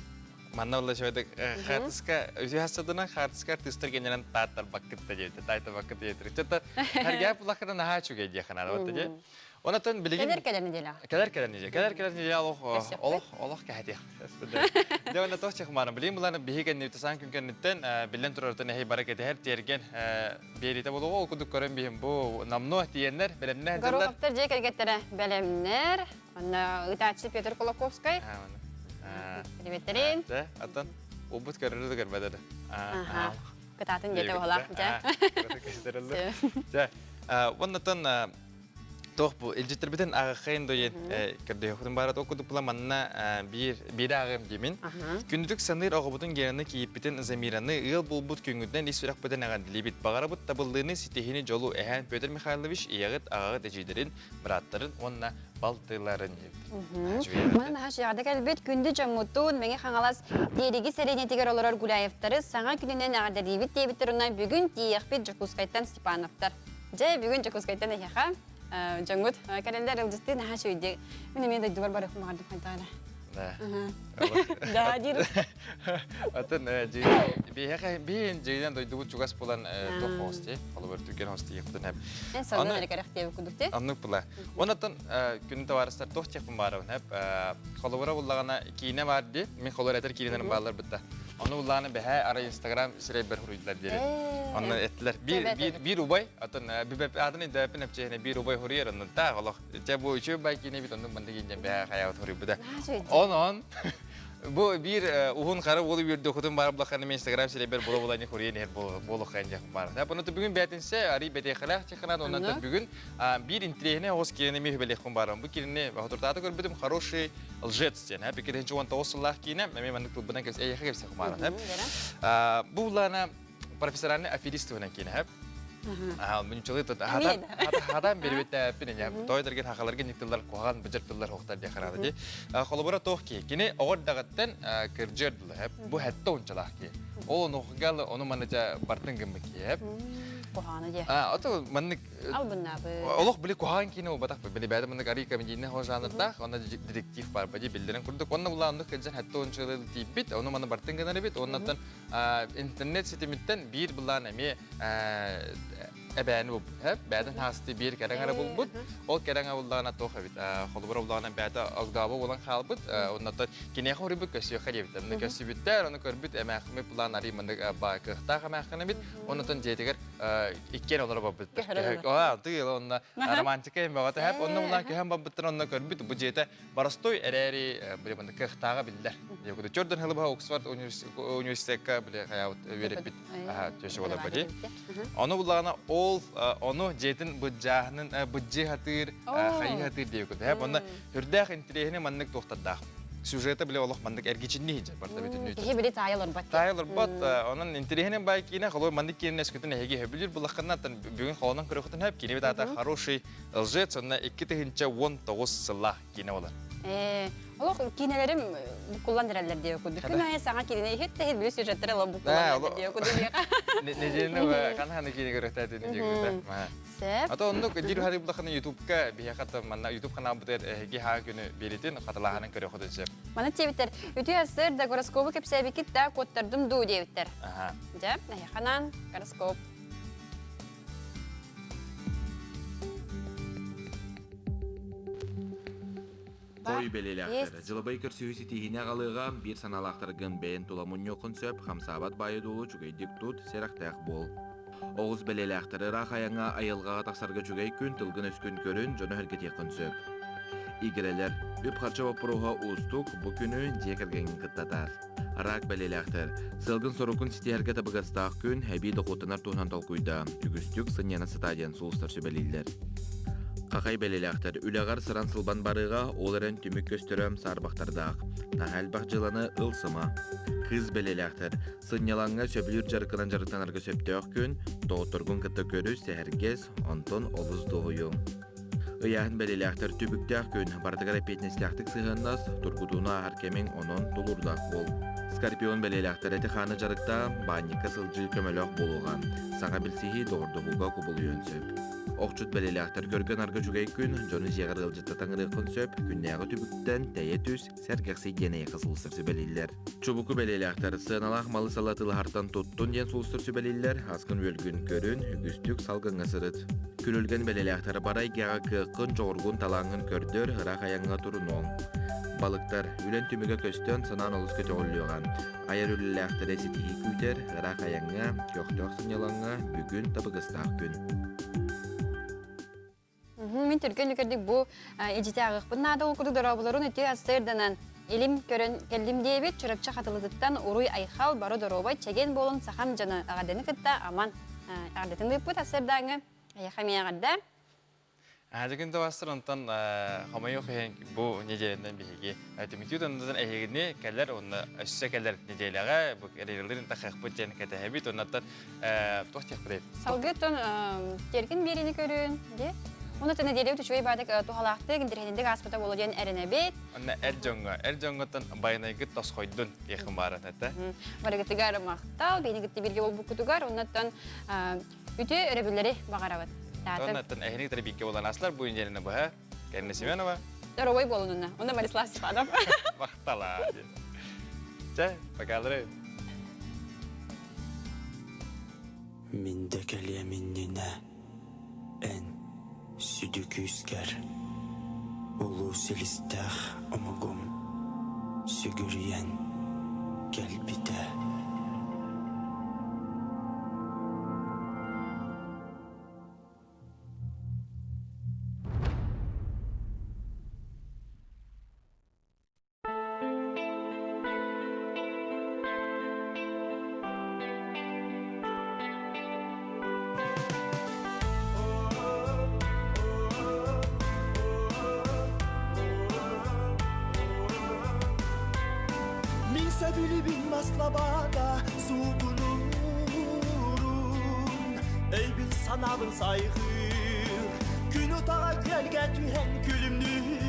Манна олла шөйдік хаартыска үтүө хасsadынан хаартыска артыыстар генерен тааттарбаккыт да диэбит таайтарбаккыт диэбит. Чата харгап улахана наһаа үчүгэй диэхэ наада вот дии. Онотон билигин Кэлэр кэлэр неделя. Кэлэр кэлэр неделя. Кэлэр кэлэр неделя олох олох олох кэһэтиэх. Дьэ онно тоох чехмана билигин булан биһи кэнниттэн сан күн кэнниттэн биллэн турартан эһи бары кэтэһэр тиэрген биэриитэ болуҕу ол курдук көрөн биһим бу намно тиэннэр бэлэмнээх дьыллар. Гороховтар дьиэ кэргэттэрэ бэлэмнэр. Онно ыытааччы Петр Кулаковскай. Приветтэрин. Дьэ, аттан убут көрөрү да көрбөтө да. Кытаатын диэтэ уһалаах дьэ. Дьэ, уоннатан туох бу илдьиттэрбитин ааҕыаххайын дойен көрдөһүөхпүтүн баара ол курдук була манна биир биири ааҕыам диэмин. Күндүтүк саныыр оҕобутун Гераны кийиппитин Замираны ыал буолбут күҥҥүтүнэн ис сүрэхпитин эҕэрдэлиибит. Баҕарабыт табыллыыны, ситиһиини, дьолу эһээн Петр Михайлович ийэҕит, аҕаҕыт эдьиийдэрин, бырааттарын уонна балтыларын диэбит. Маны наһаа сүрэҕдэ кэлбит күндү дьоммутун Мэҥэ Хаҥалас Тиэриги сэлиэнньэтигэр олорор Гуляевтары саҥа күнүнэн эҕэрдэлиибит диэбиттэр уонна бүгүн тиийиэхпит Дьокуускайтан Степановтар. Дьэ, бүгүн Дьокуускайтан эһиэхэ дьоҥҥут кэлэллэр ыалдьыттыы наһаа үчүгэйдик. Мин эмиэ дойдубар барыахпын баҕардым хайдах эрэ. Да. Да диир. Атын биһиэхэ биһин дьиҥинэн дойдубут чугас буолан туох хости, холобур түргэн хости диэхпитин хэп. Эн салгын эрэ кэрэхтиэбит курдук ти. Оннук була. Онон күнү табаарыстар туох диэхпин баарабын хэп. Холобура буллаҕына киинэ баар ди. Мин холобур этэр киинэлэрим бааллар бытта. Ону буллаҕына бэһээ арай Инстаграм сирэйбэр хуруйдулар диэри. Онно эттилэр. Биир биир биир убай атын атын өйдөөппүн эпчиэһинэ биир убай хуруйар оннун таах олох. Дьэ бу үчүгэй бай киинэ бит оннук маннык инньэн бэһээ хайаабыт хуруйбута. Онон Бу биир уһун хара уолу үөрдүөхүтүн баар булаххана мен Инстаграм сирэйбэр була-була не хуруйан иһэр буолуоххайын диэх баар. Бұны бүгүн бәтинсе ари бэтиэхэлээх чеханат оннан бүгүн биир интириэһинэй оҕус киинэни ми хүбэлиэхпин баарым. Бу киинэни хотуртаата көрбүтүм хороший лжец диэн. Бу киинэ 19 сыллаах киинэ. Эми маннык тылбынан кэпс эйэхэ кэпсэх баарым. Бу улаана профессиональный аферист туһунан киинэ. Мунчулы хадан бербит пин я той дерген хахаларга никтыллар куһаҕан быдьар тыллар хохтар диye харады ди. Холобура туох ки кини оҕор даҕаттан кырдьыр дылы бу хэтте унчалаах ки. Ол нохгал ону маныжа бартын гыммы ки хеп. Куһаҕаны дии. Ото маннык Албыннаабы. Олох били куһаҕан киинэ буолбатах били бэйэтэ маннык арый комедийнай хо жанрдаах, онно детектив бар бади биллэрин курдук. Онно булааннык кырдьан хэтте унчалыы тиийбит, ону маны бартын гынар эбит, оннаттан интернет ситимиттэн биир былаан эмиэ эбээни булбут. Бээтин хаасты биир кэрэҥ эрэ булбут. Ол кэрэҥ буллаҕына туох эбит. Холобура буллаҕына бээтэ огдообо буолан хаалбыт. Оннотон киниэхэ уруйбут көссүөххэ диэбит. Онно көссүбүттэр, ону көрбүт эмээххимит былаан арый маннык кыахтаах эмээххин эбит. Оннотон дьиэтигэр иккиэн олоро барбыттар. Тыыл онно романтика эмэҕэ тэһэп. Онно булаан көһөн барбыттар, онно көрбүт бу дьиэтэ Боростой эрээри били маннык кыахтааҕа биллэр. Дьэ Чордон Хылыбаһа Оксфорд университекка били хайаабыт үөрэппит төсө болар бadi. Ону буллаҕына ол ону дьиэтин быдьааһынын быдьыы хатыыр, хайыы хатыыр диэбит. Хэп онно үрдээх интириэһини маннык туохтардаах. Сюжета биле олох маннык эргичинни хиджер барта бүтүннүү. Киһи били таайа олорбат. Таайа олорбот. Онон интириэһинин бай киинэ холой маннык киинэ өскөтүн эһиги хөбүлүүр буллаххына бүгүн холонон көрөхүтүн хэп киинэбит аата хороший Лжец онно 2019 сыллаах киинэ болар. Ээ, олох киинэлэрим буккуллан эрэллэр диэ курдук. Күн аайы саҥа киинэ иһит да иһит били сюжеттара олох буккуллан эрэллэр диэ курдук диэхэ. Неделяны ханна киинэ көрөктөөтүн диэ Сөп. Ато оннук дир хари булахына ютубка биһиэхэ та манна ютуб каналбытыгар эһиги хаа күнү биэритин хатылааһынын көрөхөтүн сөп. Маны диэбиттэр, үтүө сыр да гороскобу кэпсээбиккит да куоттардым дуу диэбиттэр. Аха. Дьэ, эһиэхэ гороскоп. Хой бэлиэлээхтэр. Дьылабай көрсүһүү ситиһиини аҕалыаҕа, биир санаалаахтаргын бэйэн тула мунньуоххун сөп, хамсаабат баайы-дуолу үчүгэйдик тут, сэрэхтээх буол. Оҕус бэлиэлээхтэр ыраах айаҥҥа айылҕаҕа тахсарга үчүгэй күн, тылгын-өскүн көрүн, дьону сэргэтиэххин сөп. Игирэлэр. Үп-харчы боппуруоһа уустук, бу күнү дьиэ кэргэҥҥин кытта атаар. Араак бэлиэлээхтэр. Сыалгын-соруккун ситиһэргэ табыгастаах күн, эбии дохуоттанар туһунан толкуйдаа. Үгүстүк сынньана сытаа диэн сулустар сүбэлииллэр. Хахай бэлиэлээхтэр. Үлэҕэр сыран-сылбан барыыга, ол эрэн түмүк көстөрө саарбахтардаах. Наһаа элбэх дьыаланы ылсыма. Кыыс бэлиэлээхтэр. Сынньалаҥҥа сөбүлүүр дьарыккынан дьарыктанарга сөптөөх күн, доҕотторгун кытта көрүс, сэһэргэс, онтон олус дуоһуйуоҥ. Ыйааһын бэлиэлээхтэр түбүктээх күн, барытыгар эппиэтинэстээхтик сыһыаннас, тургутууну ааһар кэмиҥ онон тулуурдаах буол. Скорпион бэлиэлээхтэр эти-хааны дьарыктаа, баанньыкка сылдьыы көмөлөөх буолуоҕа. Саҥа билсиһии доҕордоһууга кубулуйуон сөп. Охчут бэлиэлээхтэр көргө-нарга үчүгэй күн, дьону дьиэҕэр ыалдьытта таҥырыаххын сөп, күннээҕи түбүктэн тэйэ түс, сэргэхсий диэн эйиэхэ сулустар сүбэлииллэр. Чубуку бэлиэлээхтэр сыаналаах малы-салы атыылаһартан туттун диэн сулустар сүбэлииллэр, аскын-үөлгүн көрүн, үгүстүк салгыҥҥа сырыт. Күрүлгэн бэлиэлээхтэр бары эйгэҕэ кыаххын, дьоҕургун, талааҥҥын көрдөр, ыраах айаҥҥа турунуоҥ. Балыктар, үлэн түмүгэ көстөн, санаан олус көтөҕүллүөҕэ. Айар үлэлээхтэри ситиһии күүтэр, ыраах айаҥҥа, көхтөөх сынньалаҥҥа бүгүн табыгастаах күн. Мин түргэн үкэрдик бу илдьити ааҕыахпын наада ол курдук дорооболорун үтүө ассыырданан илим көрөн кэллим диэбит Чурапчы Хатылытыттан Уруй Айхал бары доруобай чэгиэн буолун сахам дьоно эҕэрдэни кытта аман эҕэрдэтин ыыппыт ассыырдааҥҥы эйиэхэ эмиэ эҕэрдэ Дьэ табастыр онтон хомойуох иһин бу неделянан биһиги түмүктүү тоннотон эһигини кэлэр уонна өссө кэлэр неделяҕа бу эрэллэрин тахыахпыт диэн кэтэһэбит оннуттан туох диэхпитий Салгыы тон тиэргин биэриини көрүн дии. Уонна нэдиэлэбит үчүгэй баадык туһалаахтык, интэриэһинэйдик ааспыта буолуо диэн эрэнэбит. Онно эр дьоҥҥо, эр дьоҥҥоттон байанайгыт тосхойдун диэххин баарат этэ. Барыгытыгар махтал, биһиги бииргэ буолбуккутугар, оннуттан үтүө өрөбүллэри баҕарабыт. Оннуттан эһини кытары бииргэ буолан аслар бу инженерine быһа. Карина Семенова. Здоровой буолунуна. Онно Борислав Степанов. Махтала. Чэ, покалары. Мин да кэлиэм иннинэ эн сүдү күүскэр улуу силистээх омугум сүгүрүйэн кэлбитэ. Мин сөбүлүбүн маслабата суугунуурун Өйбүн санаабын сайҕыыр Күн утаҕа күөлгэ түһэн күлүмнүүр.